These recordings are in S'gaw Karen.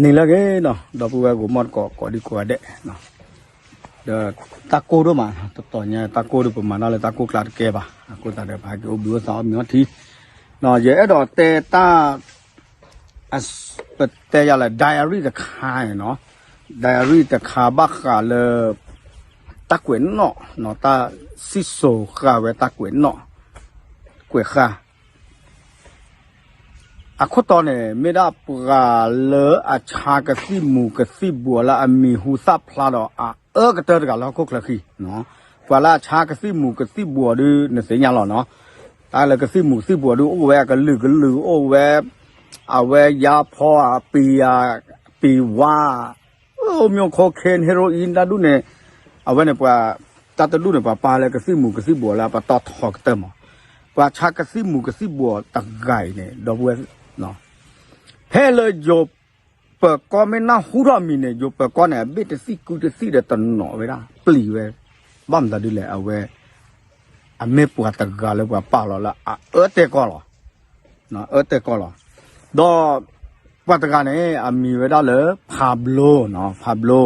နံၤလၢအဂ့ၤနီၤ ဒီပုၢ်ဝဲၢ်ဂီၤမီၢ်တကိး ကိးဒံကိးဂၤဒဲး, ဒီးတၢ်ကိၢ်ဒိၣ်မး တတီၤညါတၢ်ကိၢ်ဒိၣ် ပမၤတၢ်လၢတၢ်ကိၢ်ကျါတကဲဘၣ်. အဃိသတးဒီး ပဟဲက့ၤအိၣ်ဘှံးအိၣ်သါအီၣ်မ့ၤအီထံ, ယအဲၣ်ဒိးတဲတၢ် ပတဲယၤလၢ diary တခါန့ၣ်နီၤ, diary တခါဘၣ်ဃးလၢ တၢ်ကွဲးနီၣ်, တၢ်စံၣ်စိၤဃာ်ဝဲတၢ်ကွဲးနီၣ်, ကွဲးဃာ် အခိၣ်တီန့ၣ် မ့ၢ်ဒၣ်ပှၤလၢအဆါကသံၣ်မူၤကသံၣ်ဘှီးလၢအမံၤဟူသၣ်ဖျါဒီးအအၢကတၢၢ်တဂၤလၢဟီၣ်ခိၣ်ချၢဃံ, ပှၤလၢအဆါကသံၣ်မူၤကသံၣ်ဘှီးဒုး နသ့ၣ်ညါလီၤနီၤ, တၢ်လၢကသံၣ်မူၤကသံၣ်ဘှီးဒုး အိၣ်ဝဲအကလုာ်ကလုာ် အိၣ်ဝဲ အဝဲယါဖီ အပံၤယၤ ပံၤဝါ အိၣ် မျိုး cocaine heroin တၢ်ဒူၣ်န့ၣ်, အဝဲန့ၣ်ပှၤ တၢ်တဒူၣ်န့ၣ် ပှၤပာ်လၢကသံၣ်မူၤကသံၣ်ဘှီးလၢအပတီၢ်ထီကတၢၢ်မး, ပှၤဆါကသံၣ်မူၤကသံၣ်ဘှီးတဂၤအံၤန့ၣ် ဒီပုၢ်ဝဲၢ် ဖဲလၢယိၤပၢၤကီၢ်မ့ၢ်နၢ်ဟူထီၣ်အမံၤန့ၣ် ယိၤပၢၤကီၢ်န့ၣ် အဘ့ၣ်တသံၣ်ကုတသံၣ်ဒီးတနီၤဝဲဒၣ် ပျံၤဝဲ, ဘၣ်မတၤဒ်လဲၣ် အဝဲ အမ့ၢ်ပှၤတဂၤလၢပှၤပာ်လီၤလၢအအၢတဲာ်ကီၢ်လီၤ, အၢတဲာ်ကီၢ်လီၤ, ဒီး ပှၤတဂၤန့ၣ် အမံၤဝဲဒၣ်လၢ Pablo နီၤ, Pablo,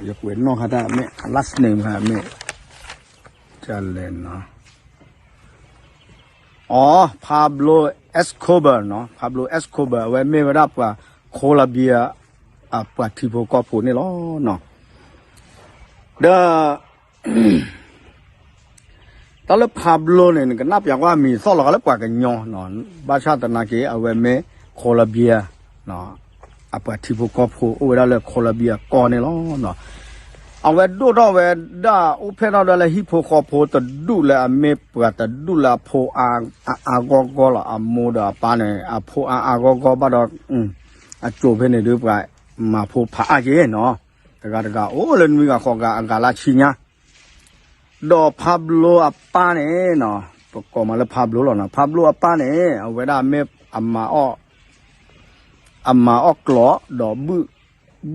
ယကွဲးနီၣ်ဃာ်တၢ်မ့ၢ် last name မ့ၢ် လဲၣ်နီၤ, အ Pablo Escobar နီၤ, Pablo Escobar အဝဲမ့ၢ်ဝဲဒၣ်ပှၤ Colombia အပှၤထံဖိကီၢ်ဖိန့ၣ်လီၤ. ဒီး တၢ်လၢ Pablo န့ၣ် နကနၣ်ပၠးကွၢ်မံၤသီၣ်လီၤဂာ်လၢပှၤကညီ, ဘၣ်ဆၣ်သနာ်က့ အဝဲမ့ၢ် Colombia အပှၤထံဖိကီၢ်ဖိ အိၣ်ဝဲဒၣ်လၢ Colombia ကီၢ်န့ၣ်လီၤ. အဝဲဒိၣ်ထီၣ်ဝဲဒၣ် အိၣ်ဖျဲၣ်ထီၣ်ဒၣ်လၢဟံၣ်ဖိဃီဖိတဒူၣ်လၢအမ့ၢ်ပှၤတဒူၣ်လၢအဖိအါအါဂီၢ်ဂီၢ်လီၤ. အမိၢ်ဒီးအပၢ်န့ၣ် အဖိအါအါဂီၢ်ဂီၢ်ဘၣ်ဒီး အကၠိဖဲန့ၣ်ဒုး ပှၤမၤဖိဖးအါက့နီၤ, တဂၤတဂၤအိၣ်လၢနွံဂၤဃိးဂၤ အဂၤလၢဆံညါ ဒီး Pablo အပၢ်န့ၣ်နီၤ, ပကိးမးလၢ Pablo လီၤနီၤ. Pablo အပၢ်န့ၣ် အဝဲဒၣ်မ့ၢ် အမၤအီၣ်ကျီၢ် ဒီး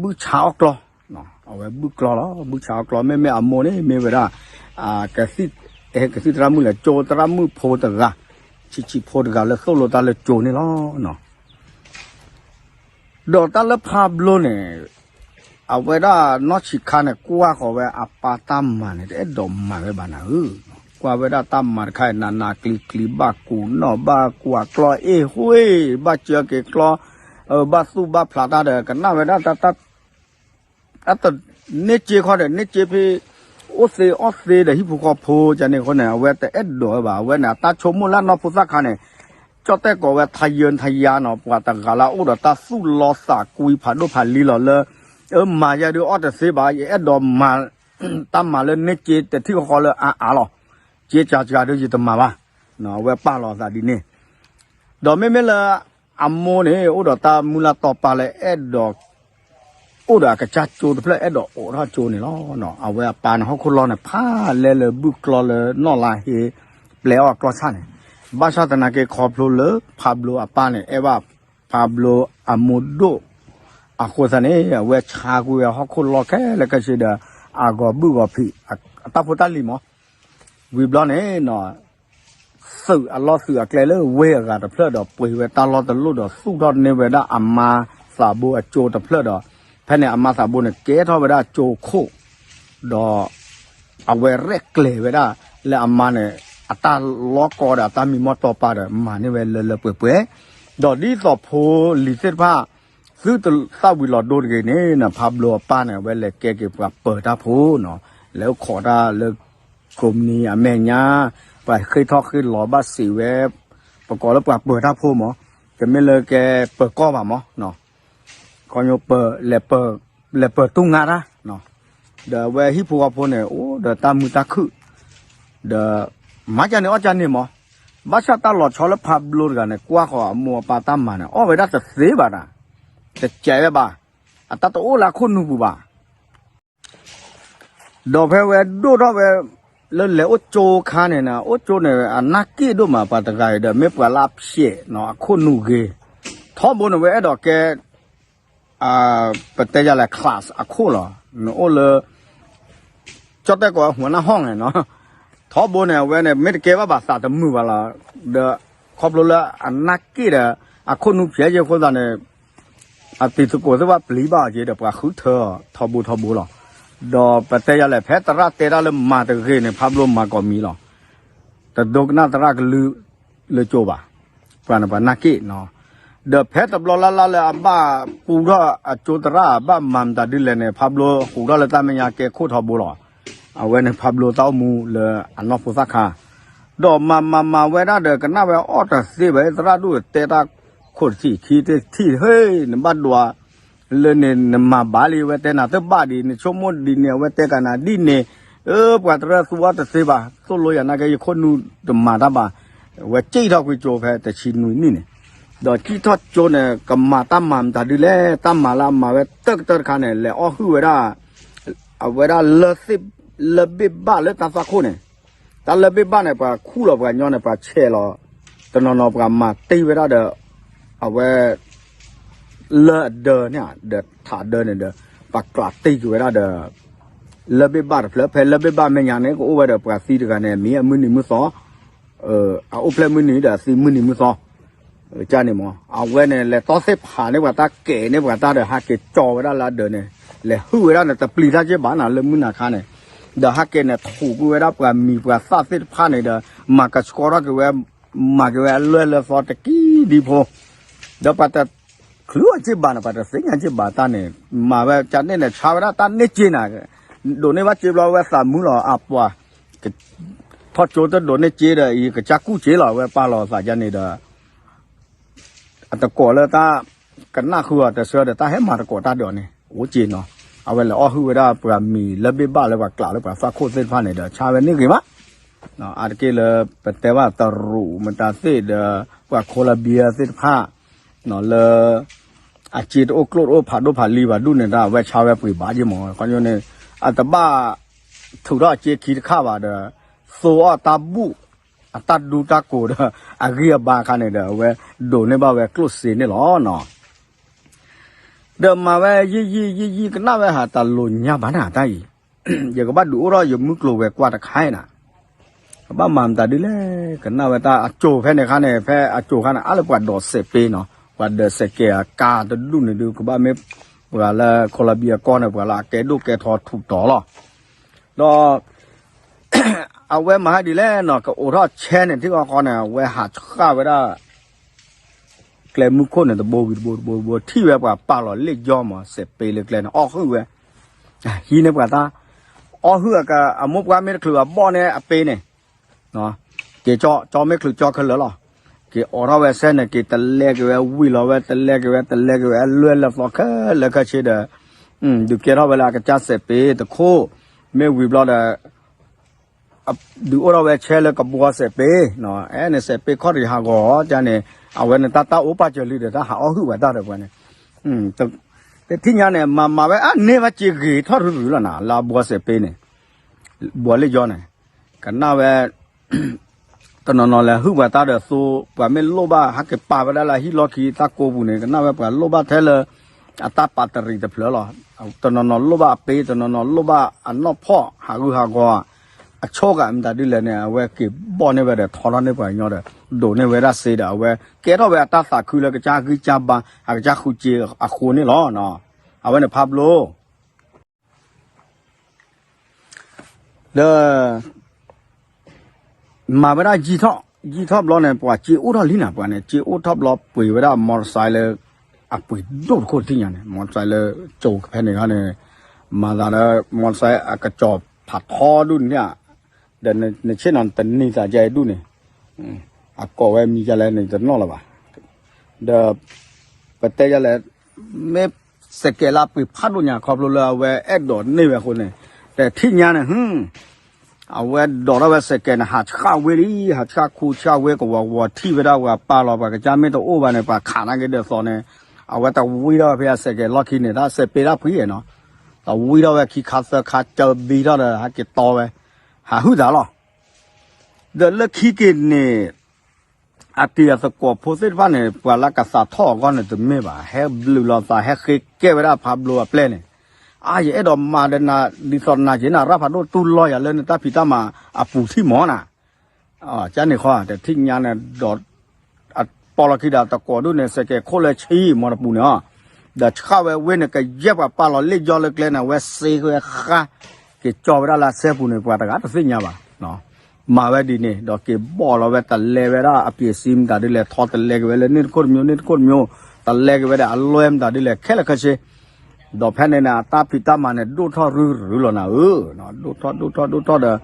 ဘုၣ်ဆါအီၣ်ကျီၢ်, အဝဲဘုၣ်ကျီၢ်လီၤ, ဘုၣ်ဆါအီၣ်ကျီၢ်. မ့မ့ၢ်အမိၢ်န့ၣ် မ့ၢ်ဝဲဒၣ် ကသံၣ်, ကသံၣ်သရၣ်မုၣ်လဲၣ်, ကၠိသရၣ်မုၣ်ဖိတဂၤ, ဆံးဆံးဖိတဂၤလၢသိၣ်လိတၢ်လၢကၠိန့ၣ်လီၤ. ဒီးတၢ်လၢ Pablo န့ၣ် အဝဲဒၣ်နီၢ်ဆံးခါန့ၣ် ကွၢ်ဃီၤဝဲအပၢ်တၢ်မၤန့ၣ် တအဲၣ်ဒိးမၤဝဲဘၣ်နၤဧၢ, ကွၢ်ဝဲဒၣ်တၢ်မၤတခါအံၤ နးနးကျံၤကျံၤ ဘၣ်ကူးနီၣ် ဘၣ်ကွၢ်ကျီၢ်အ့ၣ်ဃ့ၢ် ဘၣ်စၢက့ၤကျီၢ်, ဘၣ်သူၣ်ဘၣ်ဖျးတၢ်ဒီး ကနၣ်ဝဲဒၣ်တၢ် အတန့ၢ်စ့ခီဒီး န့ၢ်စ့ဖဲ အိၣ်သ့အီၣ်သ့ဒီးဟံၣ်ဖိဃီဖိကန့ၣ်အဃိန့ၣ် အဝဲတအဲၣ်ဒိးဝဲဘၣ်. အဝဲန့ၣ် အတၢ်ဆိကမိၣ်လၢအနီၢ်ဖိသၣ်ခါန့ၣ် ကၠီၣ်တဲၣ်ကိးဝဲ ထါယၢထါယါနီၤ, ပှၤတဂၤလၢအအိၣ်ဒီးတၢ်သူၣ်လီသးကွံ ဖးဒိၣ်ဖးလံၤလီၤလၢ အမၤယဲဒုးအီၣ်တသ့ဘၣ်, ယအဲၣ်ဒိးမၤ တၢ်မၤလၢန့ၢ်စ့တထံၣ်ဃီဃီလၢအါအါလီၤ, စ့စှၤစှၤဒီးယတမၤဘၣ်, အဝဲပာ်လီၤအသးဒ်န့ၣ် ဒီးမ့မ့ၢ်လၢ အမိၢ်န့ၣ် အိၣ်ဒီးတၢ်မုၢ်လၢ်တီပာ်လၢအဲၣ်ဒိး အိၣ်ဒီးအကစၢ်ကၠိတဖျၢၣ် အဲၣ်ဒိးအိးထီၣ်ကၠိန့ၣ်လီၤ. အဝဲအပၢ်န့ၣ် ဟီၣ်ခိၣ်လီၢ်န့ၣ် ဖးလဲလၢဘုၣ်ကျီၢ်လၢနီၢ်လါဟ့ ပျဲအီၣ်အကျီၢ်ဆၣ်န့ၣ်, ဘၣ်ဆၣ်သနာ်က့ခီဖျိလၢ ဖးဘျိအပၢ်န့ၣ် အဲၣ်ဘၣ် ဖးဘျိအမိၢ်ဒိၣ် အဃိသတးန့ၣ် အဝဲဆါကွံာ်ဝဲဟီၣ်ခိၣ်လီၢ်ခဲလၢာ်ခဲဆ့ဒီး အဂီၤဘုၣ်ဂီၤဖံး အတၢ်ဖိတၢ်လံၤမး, ဝံၤဘျီန့ၣ် သုးအလီၢ်သုးအကျဲလၢဝ့ၢ်အဂၤတဖျၢၣ်ဒီး ပှ့ၤဝဲတၢ်လီၢ်တလီၢ်ဒီး သူၣ်ထီၣ်န့ၢ်ဝဲဒၣ်အမါသးဘိအကၠိတဖျၢၣ်ဒီး ဖဲန့ၣ်အမါသးဘိန့ၣ် ကဲထီၣ်ဝဲဒၣ်ကၠိခိၣ် ဒီး အဝဲရဲၣ်ကျဲၤဝဲဒၣ်လၢအမါန့ၣ် အတၢ်လီၤကီဒီးအတၢ်မံမီၢ်တီပာ်ဒီး မၤန့ၢ်ဝဲလၢလၢပှဲၤပှဲၤ, ဒီးဒ်သိးဖိလံၤသ့ၣ်တဖၣ် သုတသၣ်ဝံၤလီၤဒိတဂ့ၤန့ၣ် ဖးဘျိအပၢ်န့ၣ် အဝဲလဲၤကဲက့ၤပှၤပၢၤတၢ်ဖိနီၤ, လဲၤအိၣ်ခိးတၢ်လၢ ကိးမံၤအမဲာ်ညါ, ပှၤဃ့ထီၣ်ဃ့လီၤဘၣ်စံးဝဲ, ပကိးလၢပှၤပၢၤတၢ်ဖိမး, တမ့ၢ်လၢကဲပၢၤကီၢ်ဘၣ်မး, ခီညိ လဲၤပၢၤတူၢ်ငါတၢ်, ဒီးအဝဲဟံၣ်ဖိဃီဖိန့ၣ် အိၣ်ဒီးတၢ်မုာ်တၢ်ခုၣ်, ဒီး မၤကန့ၣ်အီၣ်ကန့ၣ်မး, ဘၣ်ဆၣ်တၢ်လီၤဆီလၢဖးဘျိတဂၤန့ၣ် ကွၢ်ဃီၤအမိၢ်အပၢ်တၢ်မၤန့ၣ် အီၣ်ဝဲဒၣ်တသ့ဘၣ်နၤ, တစဲးဝဲဘၣ်, အတၢ်တအိၣ်လၢအခိၣ်နူာ်ပူၤဘၣ် ဒီးဖဲဝဲဒိၣ်ထီၣ်ဝဲ လၢလဲၤအိၣ်ကၠိခါန့ၣ်နၤ, အိၣ်ကၠိန့ၣ် အနၢ်က့ၣ်ဒိၣ်မး ပှၤတဂၤအံၤဒီး မ့ၢ်ပှၤလၢအဖျဲးနီၤ အခိၣ်နူာ်ဂ့ၤ, ထီဘိန့ၣ် ဝဲအဲၣ်ဒိးကဲ ပတဲယၤလဲၣ် class အခိၣ်လီၤ, နအိၣ်လၢ ကၠီၣ်တဲၣ်ကိး หัวหน้าห้อง န့ၣ်နီၤ, ထီဘိန့ၣ် အဝဲန့ၣ် မ့ၢ်တကဲဘၣ်ဘၣ်သးတမုာ်ဘၣ်လီၤ, ဒီးခီဖျိလၢအနၢ်က့ၣ်ဒီး အခိၣ်နူာ်ဖျဲးယဲၢ်အဃိသတးန့ၣ် အတံၤသကိးသ့ၣ်တဖၣ်ပျံၤဘၣ်အီၤက့ၤဒီး ပှၤဃုထၢအီၤထီဘိထီဘိလီၤ. ဒီးပတဲယၤလဲၣ် ဖဲသရၣ်တဲတၢ်လၢမၤတဂ့ၤန့ၣ် ဖးဘျိမၤကိးမံၤလီၤ. တဒိကနၣ်သရၣ်ကလုၢ်လၢကၠိဘၣ်, ပှၤန့ၣ်ပှၤနာ်က့ၣ်နီၤ. ဒီးဖဲတဘျီလၢ်လၢ်လၢအဘၣ်ပူထီၣ်အကၠိသရၣ် ဘၣ်မၤမတၤဒ်လဲၣ်န့ၣ် ဖးဘျိဟူးထီၣ်လၢတၢ်မဲာ်ညါကဲခိၣ်ထီဘိလီၤ. အဝဲန့ၣ်ဖးဘျိတၢ်အိၣ်မူလၢအနီၢ်ဖိသၣ်ခါ ဒီးမၤမၤမၤဝဲဒၣ်ဒီး ကနၣ်ဝဲအီၣ်တသ့ဘၣ် သရၣ်ဒိၣ်တဲတၢ်ခိၣ်တထံၣ်ခံထံၣ် ဟ့ၣ် နဘၣ်ဒွးလၢန့ၣ် နမၤဘၣ်လံ အဝဲတဲနၤတဘၣ်ဒံး နဆိကမိၣ်ဒ်န့ၣ် အဝဲတဲကနၤဒ်န့ၣ်, အၢ ပှၤတရၢသူအီၣ်တသ့ဘၣ် သိၣ်လိယၤနာ်က့ ယခိၣ်နူာ်တမၤတၢ်ဘၣ်, အဝဲစံၣ်ထီၣ်ကွံာ်ကၠိဖဲတဆံနွံနံၣ်န့ၣ်, ဒီးစံၣ်ထီၣ်ကၠိန့ၣ် ကမၤတၢ်မၤမတၤဒ်လဲၣ် တၢ်မၤလၢအမၤဝဲတၢ်ကတၢၢ်တခါန့ၣ် လဲၤအီၣ်ဟုၣ်ဝဲဒၣ် အဝဲဒၣ်လၢသ့ၣ် လၢၢ်ဘ့ၣ်ဘၣ်လၢတၢ်သွၣ်ခိၣ်န့ၣ်, တၢ်လၢၢ်ဘ့ၣ်ဘၣ်န့ၣ် ပှၤခူၣ်လီၤပှၤညီန့ၣ် ပှၤဆဲးလီၤ, တနီၤနီၤပှၤမၤတ့ၢ်ဝဲဒၣ်ဒီး အဝဲ လၢၢ်အဒၢန့ၣ် ဒီးထးဒၢန့ၣ်ဒီး ပှၤကျးတ့ၢ်က့ၤဝဲဒၣ်ဒီး လၢၢ်ဘ့ၣ်ဘၣ်တဖျၢၣ် ဖဲလၢၢ်ဘ့ၣ်ဘၣ်မဲာ်ညါန့ၣ် ကအိၣ်ဝဲဒီးပှၤသံတဂၤန့ၣ် မံၤအမုၢ်နံၤမုၢ်သီ အအိၣ်ဖျဲၣ်မုၢ်နံၤဒီးအသံမုၢ်နံၤမုၢ်သီ ကန့ၣ်မး အဝဲန့ၣ် လဲၤတီသ့ၣ်ဖးန့ၢ်ပှၤတၢ်ကဲးန့ၢ်ပှၤတၢ်ဒီး ဟးက့ၤကၠီဝဲဒၣ်လၢအဒၢးန့ၣ် လဲၤဟုၣ်ဝဲဒၣ်န့ၣ် တပျံၤတၢ်က့ၢ်ဘၣ်နၤ လၢမုၢ်နၤခါန့ၣ်, ဒီးဟးက့ၤန့ၣ် ထူးကွံာ်ဝဲဒၣ်ပှၤမံၤပှၤသၣ်သ့ၣ်တဖၣ်န့ၣ်ဒီး မၤကဆှီထီၣ်က့ၤဝဲ မၤက့ၤဝဲအလွဲၢ်လၢသီတကံဒံဖိ, ဒီးပှၤတချုးအီၤက့ၢ်ဘၣ်န့ၣ် ပှၤတသ့ၣ်ညါက့ၢ်ဘၣ်တၢ်န့ၣ် မၤဝဲကန့ၣ်န့ၣ် ဆါဝဲဒၣ်တၢ်န့ၢ်က့ၢ်နၤ, ဒိးန့ၢ်ဘၣ်က့ၢ်ဘျီဝဲသးမုာ်လီၤ အပှၤ ထီၣ်ကၠိတဒိးန့ၢ်က့ၢ်ဒီး အံၤကစၢ်ကူၣ်က့ၢ်လီၤ အဝဲပာ်လီၤသးယါန့ၣ်ဒီး အတကိးလၢတၢ်ကနၣ်ဃုာ်အီၤတဆၢဒီး တၢ်ဟဲမၤတကိးတၢ်ဒီးန့ၣ် အိၣ်က့ၢ်နီၤ, အဝဲလဲၤအီၣ်ဟုၣ်ဝဲဒၣ်ပှၤမံၤလၢၢ်ဘ့ၣ်ဘၣ်လၢပှၤကျးလၢပှၤသၣ်ခိၣ်သ့ၣ်တဖၣ်န့ၣ်ဒီး ဆါဝဲန့ၢ်ဂ့ၤမး, အါတက့ၢ်လၢပတဲဘၣ်တရူးမတၤသ့ၣ်ဒီး ပှၤ Colombia သ့ၣ်တဖၣ် လၢ အက့ၢ်တအိၣ်ကျိၣ်တအိၣ်ဖးဒိၣ်ဖးလံၤဘၣ်ဒူၣ်န့ၣ် တၢ်အဝဲဆါဝဲပှ့ၤဘၣ်က့ၢ်မး, ခီဖျိန့ၣ် အတဘၣ် ထုးထီၣ်အက့ၢ်ခံတခါဘၣ်ဒီး သိအီၣ်တၢ်ဘူၣ် အတၢ်ဒူတၢ်ကိးဒီး အဂံၢ်အဘါအခါန့ၣ်ဒီး အဝဲဒိးန့ၢ်ဘၣ်ဝဲကျိၣ်စ့န့ၣ်လီၤနီၤ, ဒီးမၤဝဲယံာ်ယံာ်ယံာ်ယံာ်ကနၣ်ဝဲဟးတၢ်လိၤညါဘၣ်နၤတၢ်အံၤ, ယကဘၣ်ဒုးအိၣ်ထီၣ်ယမုၢ်ကျိၤဝဲၤကွာ်တခါအံၤနၤ ကဘၣ်မၤမတၤဒ်လဲၣ် ကနၣ်ဝဲတၢ်အစိၤဖဲန့ၣ်ခါန့ၣ် ဖဲအစိၤခါန့ၣ် အါလၢပှၤဒိးစဲးပ့နီၤ, ပှၤဒိးစဲးကဲအကါတဒူၣ်န့ၣ်ဒုး ကဘၣ်မ့ၢ်ပှၤလၢ Colombia ကီၢ်န့ၣ် ပှၤလၢအကဲဒိၣ်ကဲထီထူးတီၤလီၤ, ဒီး အဝဲမၤဟဲဒ်လဲၣ်နီၤ ကအိးထီၣ်ဆဲန့ၣ် ထံၣ်ဃီဃီန့ၣ် အဝဲဟးဆှၣ်ဝဲဒၣ် ကျဲမုၢ်ခိၣ်န့ၣ် တဘိဝံၤတဘိတဘိတဘိ ထံၣ်ဝဲပှၤပာ်လီၤလ့ၣ်ယီမး စဲးပ့လၢကျဲန့ၣ် အီၣ်ဟုၣ်ဝဲ ဟံးန့ၢ်ပှၤတၢ် အီၣ်ဟုၣ်အမိၢ်ပှၢ်မ့ၢ်တချုးအဘီၣ်န့ၢ်အပ့န့ၣ် က့ၤကၠီမ့ၢ်ချုးကၠီခဲလၢာ်လီၤ, က့ၤအိးထီၣ်ဝဲဆဲန့ၣ် က့ၤတလဲက့ၤဝဲဝံၤလီၤဝဲ တလဲက့ၤဝဲ တလဲက့ၤဝဲ အလွဲၢ်လၢသီခဲလၢာ်ခဲဆ့ဒီး ဒုးကဲထီၣ်ဝဲလၢအကစၢ်စဲးပ့တခိၣ်, မ့ၢ်ဝံၤဘျီဒီး ဒုးအိၣ်ထီၣ်ဝဲဆဲလၢကဘှီစဲးပ့, အဲန့ၣ်စဲးပ့ခီၣ်တရံးဟးဂီၤ ကန့ၣ် အဝဲန့ၣ်တၢ်တၢ်အိၣ်ပာ်စၢၤလံဒီး တၢ်ဟးအီၣ်ဟုၣ်ဝဲတၢ်ဒီးပှၤန့ၣ်, တထံၣ်ညါန့ၣ် မၤမၤဝဲအန့ၢ်ဘၣ်စ့ဂ့ၤထီၣ်ရုရုလီၤနၤ လၢအဘှီစဲးပ့န့ၣ်, ဘှီလ့ၣ်ယီန့ၣ်, ကနၣ်ဝဲ တနီၤနီၤလဲၤဟုၣ်ပှၤတၢ်ဒီးသိ ပှၤမ့ၢ်လိၣ်ဘၣ် ဟဲက့ၤပာ်ဝဲဒၣ်လၢအဟံၣ်လီၢ်ခံတၢ်ကိးပူၤန့ၣ် ကနၣ်ဝဲပှၤလိၣ်ဘၣ်ထဲလၢ အတၢ်ပာ်တရံးတဖျၢၣ်လီၤ. တနီၤနီၤလိၣ်ဘၣ်အပ့ တနီၤနီၤလိၣ်ဘၣ်အနီၢ်ဖီၣ် ဟးဂူာ်ဟးဂီၤ အဆိကမတၤဒ်လဲၣ်န့ၣ် အဝဲက့ၤဘီၣ်န့ၢ်ဝဲဒီး ထီထီၣ်န့ၢ်ပှၤကညီဒီး ဒိးန့ၢ်ဝဲဒၣ်စ့ဒီး အဝဲကဲထီၣ်ဝဲအတၢ်သးခုလၢကစၢ်ဂံၢ်စၢ်ဘါ အကစၢ်ဃုစ့အဃိန့ၣ်လီၤ. အဝဲန့ၣ်ဖးဘျိ ဒီး မၤဝဲဒၣ်ယံာ်ထီၣ် ယံာ်ထီၣ်ဘျီန့ၣ် ပှၤစ့အိၣ်ထီၣ်လံနၤ ပှၤန့ၣ် စ့အိၣ်ထီၣ်ဘျီပှ့ၤဝဲဒၣ် motorcycle လၢ အပှ့ၤဒိၣ်တခိၣ်တထံၣ်ညါန့ၣ် motorcycle လၢကၠိဖဲန့ၣ်ခါန့ၣ် မၤသးလၢ motorcycle အကစီၤဖးထီဒူၣ်န့ၣ် ဒီးနဆ့ၣ်နီၤတနံၤသးယါအံၤဒူၣ်န့ၣ် အကိးဝဲမံၤဒ်လဲၣ်န့ၣ် တနီၣ်လၢၤဘၣ်. ဒီး ပတဲယၤလဲၣ် မ့ၢ်စဲးကဲးလၢအပှ့ၤဖးဒိၣ်ညါ ခီဖျိလၢအဝဲအဲၣ်ဒိးန့ၢ်ဝဲအဃိန့ၣ် တထံၣ်ညါန့ၣ် အဝဲဒိးထီၣ်ဝဲစဲးကဲးန့ၣ် ဟးဆှၣ်ဝ့လံ ဟးဆှၣ်ခူဆှၣ်ဝ့ကဝီၤဝီၤ ထံၣ်ဝဲဒၣ်ပှၤပာ်လီၤ ပှၤကစၢ်မ့ၢ်တအိၣ်ဘၣ်န့ၣ် ပှၤခးနာ်က့ၤဒီးသီန့ၣ် အဝဲတဝံထီၣ်ဝဲဖဲအစဲးကဲးလီၢ်ခံန့ၣ် တၢ်စဲးပ့တၢ်ဖှံနီၤ တဝံထီၣ်ဝဲခံခါသၢခါကၢဘံထီၣ်ဒီး ဟဲက့ၤတီဝဲ ဟးဟုၣ်သးလီၤ. ဒီးလၢခံက့ၤန့ၣ် အတံၤအသကိးဖိသ့ၣ်တဖၣ်န့ၣ် ပှၤလၢကသးထီၣ်အဂီၢ်န့ၣ်တမ့ၢ်ဘၣ် ဟဲဘျုးလီၤသး ဟဲဃ့ကဲဝဲဒၣ်ဖးဘျိအပျဲၢ်န့ၣ်, အါ ယအဲၣ်ဒိးမၤဒီးနၤ ဒ်သိးနၤက့ၤနၤ ရၢ်ဖးဒိၣ်တူၢ်လီၤယၤလၢနတၢ်ဖံးတၢ်မၤအပူၤထံၣ်မီၤနၤ, ကန့ၣ်ဃီ တထံၣ်ညါန့ၣ်ဒီး အပိာ်လီၤခံဒီးသကိးဒူၣ်န့ၣ် စဲးကဲးခိၣ်လၢဆံမီၤတပူၤန့ၣ်အီၤ, ဒီးဆှၣ်ဝဲဝ့ၢ်န့ၣ် ကယဲၢ်ပှၤပာ်လီၤလ့ၣ်ယီလၢကျဲန့ၣ် အဝဲစ့ဝဲဃါ က့ၤကၠီဝဲဒၣ်လၢအစဲပူၤန့ၣ် ပှၤတဂၤတသ့ၣ်ညါဘၣ်. မၤဝဲဒ်န့ၣ် ဒီးက့ၤဘီၣ်လီၤဝဲတလဲဝဲဒၣ်အပျ့ၤစံမတၤဒ်လဲၣ် ထီတလဲက့ၤဝဲလၢန့ၣ်တခိၣ်တမံၤ န့ၣ်တခိၣ်တမံၤ တလဲက့ၤဝဲဒၣ်အလွဲမတၤဒ်လဲၣ် ခဲလၢာ်ခဲဆ့ ဒီးဖဲန့ၣ်န့ၣ် အတၢ်ဖံးတၢ်မၤန့ၣ် ဒိၣ်ထီၣ်ရုရုလီၤနၤဧၢ, ဒိၣ်ထီၣ်ဒိၣ်ထီၣ်ဒိၣ်ထီၣ်ဒီး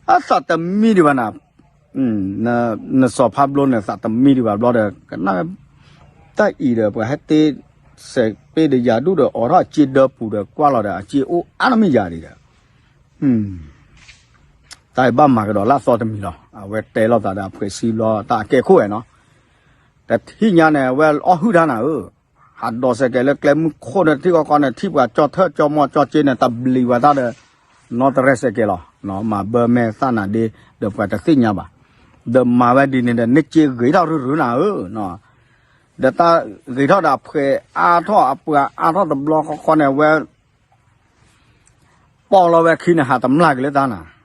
အသးတမံဒံးဘၣ်နၤ, နစီၤဖးဘျိန့ၣ် သးတမံဒံးဘၣ်ဘျီဒီး ကနၣ်ဝဲ တၢ်အံၤဒီး ပှၤဟဲတ့ စဲးပ့ဒီးယၤဒူၣ်ဒီး အိးထီၣ်အစ့ဒၢပူၤဒီး ကွၢ်လီၤဒီး အစ့အိၣ်အါတမံယၤဒံးဒီး တၢ်အံၤဘၣ်မၤကဒီးလၢအသီတမံၤလီၤ. အဝဲတဲလိာ်သးဒီးအဖှဲးစံဘျီ တၢ်အကဲခိၣ်ဝဲနီၤ, တထံၣ်ညါန့ၣ် အဝဲအီၣ်ဟုၣ်တၢ်နၤဧၢ, ဟးဒိးစဲးကဲးလၢကျဲမုၢ်ခိၣ်န့ၣ် ထံၣ်ဃီဃီန့ၣ် ထံၣ်ပှၤကၠီထၢၣ်ကၠီမီၢ်ကၠီစ့န့ၣ် တဘျံးဝဲတၢ်ဒီး နီၢ်တရဲၣ်စဲးကဲးလီၤ. မၤဘၢမဲာ်သၣ်နၤဒ့ ဒီးပှၤတသ့ၣ်ညါဘၣ်. ဒီးမၤဝဲဒ်န့ၣ်ဒီး န့ၢ်စ့ဂ့ၤထီၣ်ရုရုနၤဧၢ, ဒီးတၢ်ဂ့ၤထီၣ်ဒီးအဖှဲးအါထီၣ်အပှၤအါထီၣ်တဘျီဃီဃီန့ၣ် အဝဲ ပိာ်လီၤဝဲခံန့ၣ် ဟးတမျၢ်က့ၤလၢတၢ်နၤ,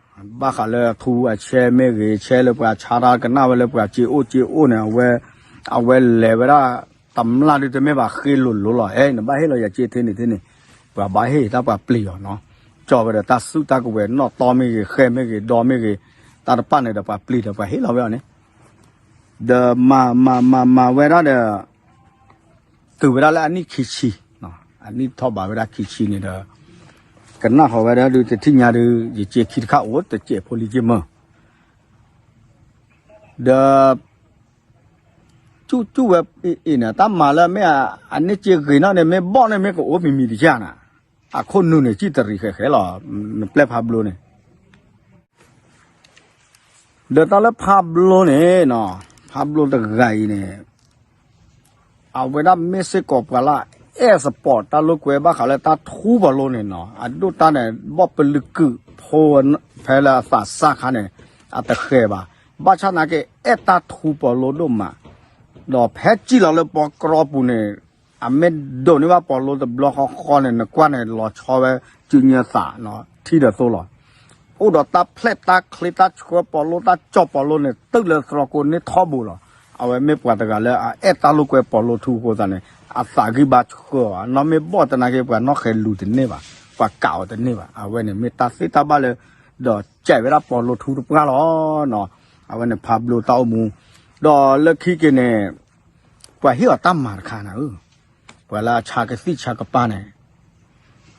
ဘၣ်ဃးလၢထူအဆဲမ့ၢ်ဂ့ၤ ဆဲလၢပှၤဆါတၢ်ကနၣ်ဝဲလၢပှၤစ့အိၣ်စ့အိၣ်န့ၣ် အဝဲ အဝဲလဲၤဝဲဒၣ်တမျၢ်ဒုတမ့ၢ်ဘၣ်ဃ့လိၤလိၤလီၤ. အဲ နဘၣ်ဟ့ၣ်လီၤယၤစ့ထဲန့ၣ်ထဲန့ၣ်, ပှၤဘၣ်ဟ့ၣ်တၢ်ပှၤပျံၤအီၤနီၤ, ကၠီဝဲဒီးတၢ်စုတၢ်ကဝဲၤ နီၣ်တီမ့ၢ်ဂ့ၤ ဃဲမ့ၢ်ဂ့ၤ ဒီမ့ၢ်ဂ့ၤ, တၢ်တပာ်န့ၣ်ဒီးပှၤပျံၤဒီးပှၤဟ့ၣ်လီၤဝဲအီၤန့ၣ် ဒီးမၤမၤမၤမၤဝဲဒၣ်ဒီး တုၤဝဲဒၣ်လၢအနံၣ်ခံဆံ, အနံၣ်ထီၣ်ဘးဝဲဒၣ်ခံဆံန့ၣ်ဒီး ကနၣ်ဃီၤဝဲဒၣ်ဒုးတထံၣ်ညါဒုး ယစ့ခံတခါအိၣ်တစဲးဖိလံက့မၢ်, ဒီး ကၠူၣ်ကၠူၣ်ဝဲအံၤန့ၣ် တၢ်မၤလၢမ့ၢ်အန့ၢ်စ့ဂ့ၤနီၣ်န့ၣ် မ့ၢ်ဘီၣ်န့ၣ်မ့ၢ်ကအိၣ်မံၤမံၤတကၢ်နၤ, အခိၣ်နူာ်န့ၣ် စံၣ်တရံးဃဲးဃဲးလီၤ, နပျဲၢ်ဖးဘျိန့ၣ် ဒီးတၢ်လၢဖးဘျိန့ၣ်နီၤ, ဖးဘျိတဂၤအံၤန့ၣ် အဝဲဒၣ်မ့ၢ်စ့ၢ်ကီးပှၤလၢအအဲၣ်စပီးတၢ်လိာ်ကွဲဘၣ်ဃးလၢတၢ်ထူပီၤလိန့ၣ်နီၤ, အဒိၣ်တၢ်န့ၣ် ဘီၣ်ပလုးကုးဖိ ဖဲလၢအသးစၢ်ခါန့ၣ် အတဃဲၤဘၣ်, ဘၣ်ဆၣ်သနာ်က့ အဲၣ်တၢ်ထူပီၤလိဒိၣ်မး, ဒီးဖဲစံၣ်လီၤလၢပီကြီပူၤန့ၣ် အမ့ၢ်ဒိးန့ၢ်ဘၣ်ပီၤလိတဘျီဃီဃီန့ၣ် နကွၢ်န့ၣ် လီၤဆီဝဲ စုညၢသးနီၤ ထံဒီးသိလီၤ. အိၣ်ဒီးတၢ်ဖျဲၣ်တၢ်ချ့တၢ်ဆှၢပီၤလိ တၢ်ကၠီၣ်ပီၤလိန့ၣ် တုၤလၢသရီကိးန့ၢ်ထီဘိလီၤ. အဝဲမ့ၢ်ပှၤတဂၤလၢအအဲၣ်တၢ်လိာ်ကွဲပီၤလိထူအဃိသတးန့ၣ် အသးဂံၢ်ဘါဆှၢအီၤ နီၢ်မ့ၢ်ဘီၣ်သနာ်က့ ပှၤနီၣ်ဃဲၤလူၤတန့ၢ်ဘၣ်, ပှၤကးအီၤတန့ၢ်ဘၣ်. အဝဲန့ၣ်မ့ၢ်တၢ်သ့ၣ်တၢ်ဘၣ်လၢ ဒီးကဲးဝဲဒၣ်ပီၤလိထူတပှၢ်လီၤနီၤ. အဝဲန့ၣ်ဖးဘျိတၢ်အိၣ်မူ, ဒီးလၢခံက့ၤန့ၣ် ပှၤဟ့ၣ်အီၤတၢ်မၤတခါနၤဧၢ, ပှၤလၢအဆါကသံၣ်ဆါကပၤန့ၣ်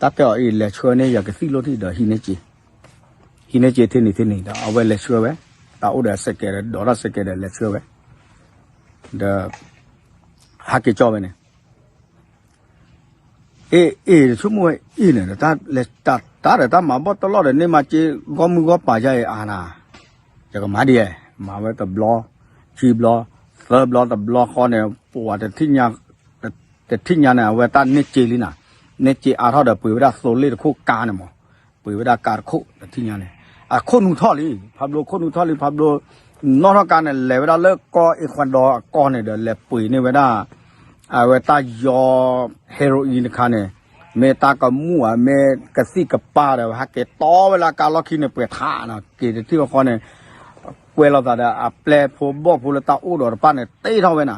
တၢ်တဲအီၤအံၤ လဲၤဆှၢန့ၢ်ယၤကသံၣ်လိၣ်ထံၣ်ဒီး ဟံးန့ၢ်စ့ထဲန့ၣ်ထဲန့ၣ်ဒီး အဝဲလဲၤဆှၢဝဲ, တၢ်အိၣ်ဒီးစဲးကဲးဒီး ဒိးထီၣ်စဲးကဲးဒီးလဲၤဆှၢဝဲ, ဒီး ဟးက့ၤကၠီဝဲန့ၣ် အ့ၣ်အ့ၣ် တဆိကမိၣ်ဝဲအ့ၣ်န့ၣ် တၢ်လဲၤတၢ်တၢ်ဒီးတၢ်မၤဘီၣ်တလီၢ်ဒီး န့ၢ်မၤစ့ဂီၢ်မုၢ်ဂီၢ်ပၤယါအံၤအါနၤ, ယကမၤဒ်လဲၣ်, မၤဝဲတဘျီ ခံဘျီ သၢဘျီ တဘျီဃီန့ၣ် ပှၤတထံၣ်ညါ တထံၣ်ညါန့ၣ် အဝဲတၢ်န့ၢ်စ့လံနၤ, န့ၢ်စ့အါထီၣ်ဒီးပှ့ၤဝဲဒၣ်သိလ့ၣ်တခိၣ်ကါန့ၣ်မး, ပှ့ၤဝဲဒၣ်ကါတခိၣ် တထံၣ်ညါန့ၣ်, အခိၣ်နူာ်ထီၣ်လံ, ဖးဘျိခိၣ်နူာ်ထီၣ်လံ, ဖးဘျိ နီၣ်ထီၣ်ကါန့ၣ် လဲၤဝဲဒၣ်လၢကီၢ်အ့ခွါဒီအကီၢ်န့ၣ်ဒီး လဲၤပှ့ၤန့ၢ်ဝဲဒၣ် အဝဲတၢ်ယီ heroin တခါန့ၣ်, မ့ၢ်တၢ်ကမူၣ်ဧါ မ့ၢ်ကသံၣ်ကပၤဒီး ဟးက့ၤတီဝဲလၢအကါလီၢ်ခံန့ၣ် ပှဲၤထးနီၤ, က့ၤတထံၣ်ဃီဃီန့ၣ် ကွဲးလိာ်သးဒီး အပျဲၢ်ဖိဘီၣ်ဖိလၢတၢ်အိၣ်ဒီးတဖၣ်န့ၣ် တ့ထီၣ်ဝဲနၤ,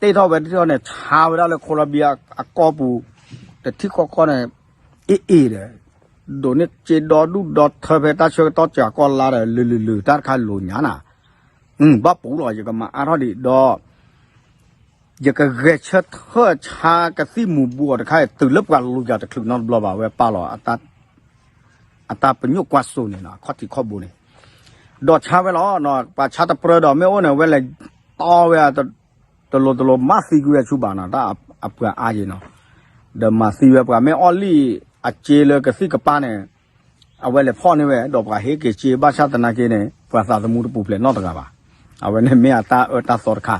တ့ထီၣ်ဝဲတထံၣ်ဃီန့ၣ် ဆါဝဲဒၣ်လၢ Colombia အကီၢ်ပူၤ တထံၣ်ဃီဃီန့ၣ် အ့ၣ်အ့ၣ်ဒီး ဒိးန့ၢ်စ့ဒီဒူၣ်ဒီထၢဖဲတၢ်ဆၢကတီၢ်စှၤကီၢ်လါဒီး လုာ်လုာ်လုာ် တၢ်တခါလိၤညါနၤ, ဘၣ်ပူၤလီၤ ယကမၤအါထီၣ်ဒံးဒီး ယကဂဲၤဆၢထၢၣ်ဆါကသံၣ်မူၤဘှီးအီၤတခါအံၤ တုၤလၢပှၤလိၤယၤတချုးနီတဘျီဘၣ် အဝဲပာ်လီၤ အတၢ်ပညိၣ်ကွၢ်စိန့ၣ်နီၤ အခီၣ်ထံးခီၣ်ဘိန့ၣ်, ဒီးဆါဝဲလီၤ, ပှၤဆါတပြၢဒီးမ့ၢ်အိၣ်န့ၣ် အဝဲလဲၤတီဝဲ တလိၤတလိၤမၤသံကွံာ်ဝဲဆူဘၣ်နီၤ တၢ်အပှၤအါယံၤနီၤ, ဒီးမၤသံဝဲပှၤမ့ၢ်အီၣ်လံၣ်အစ့လၢကသံၣ်ကပၤန့ၣ် အဝဲလဲၤဖီၣ်န့ၢ်ဝဲ ဒီးပှၤဟ့ၣ်က့ၤစ့ဘၣ်ဆၣ်သနာ်က့န့ၣ် ပှၤသးသမူတပူၤဖျဲးနီတဂၤဘၣ်, အဝဲန့ၣ်မ့ၢ်အတၢ်အၢတၢ်သီတခါ,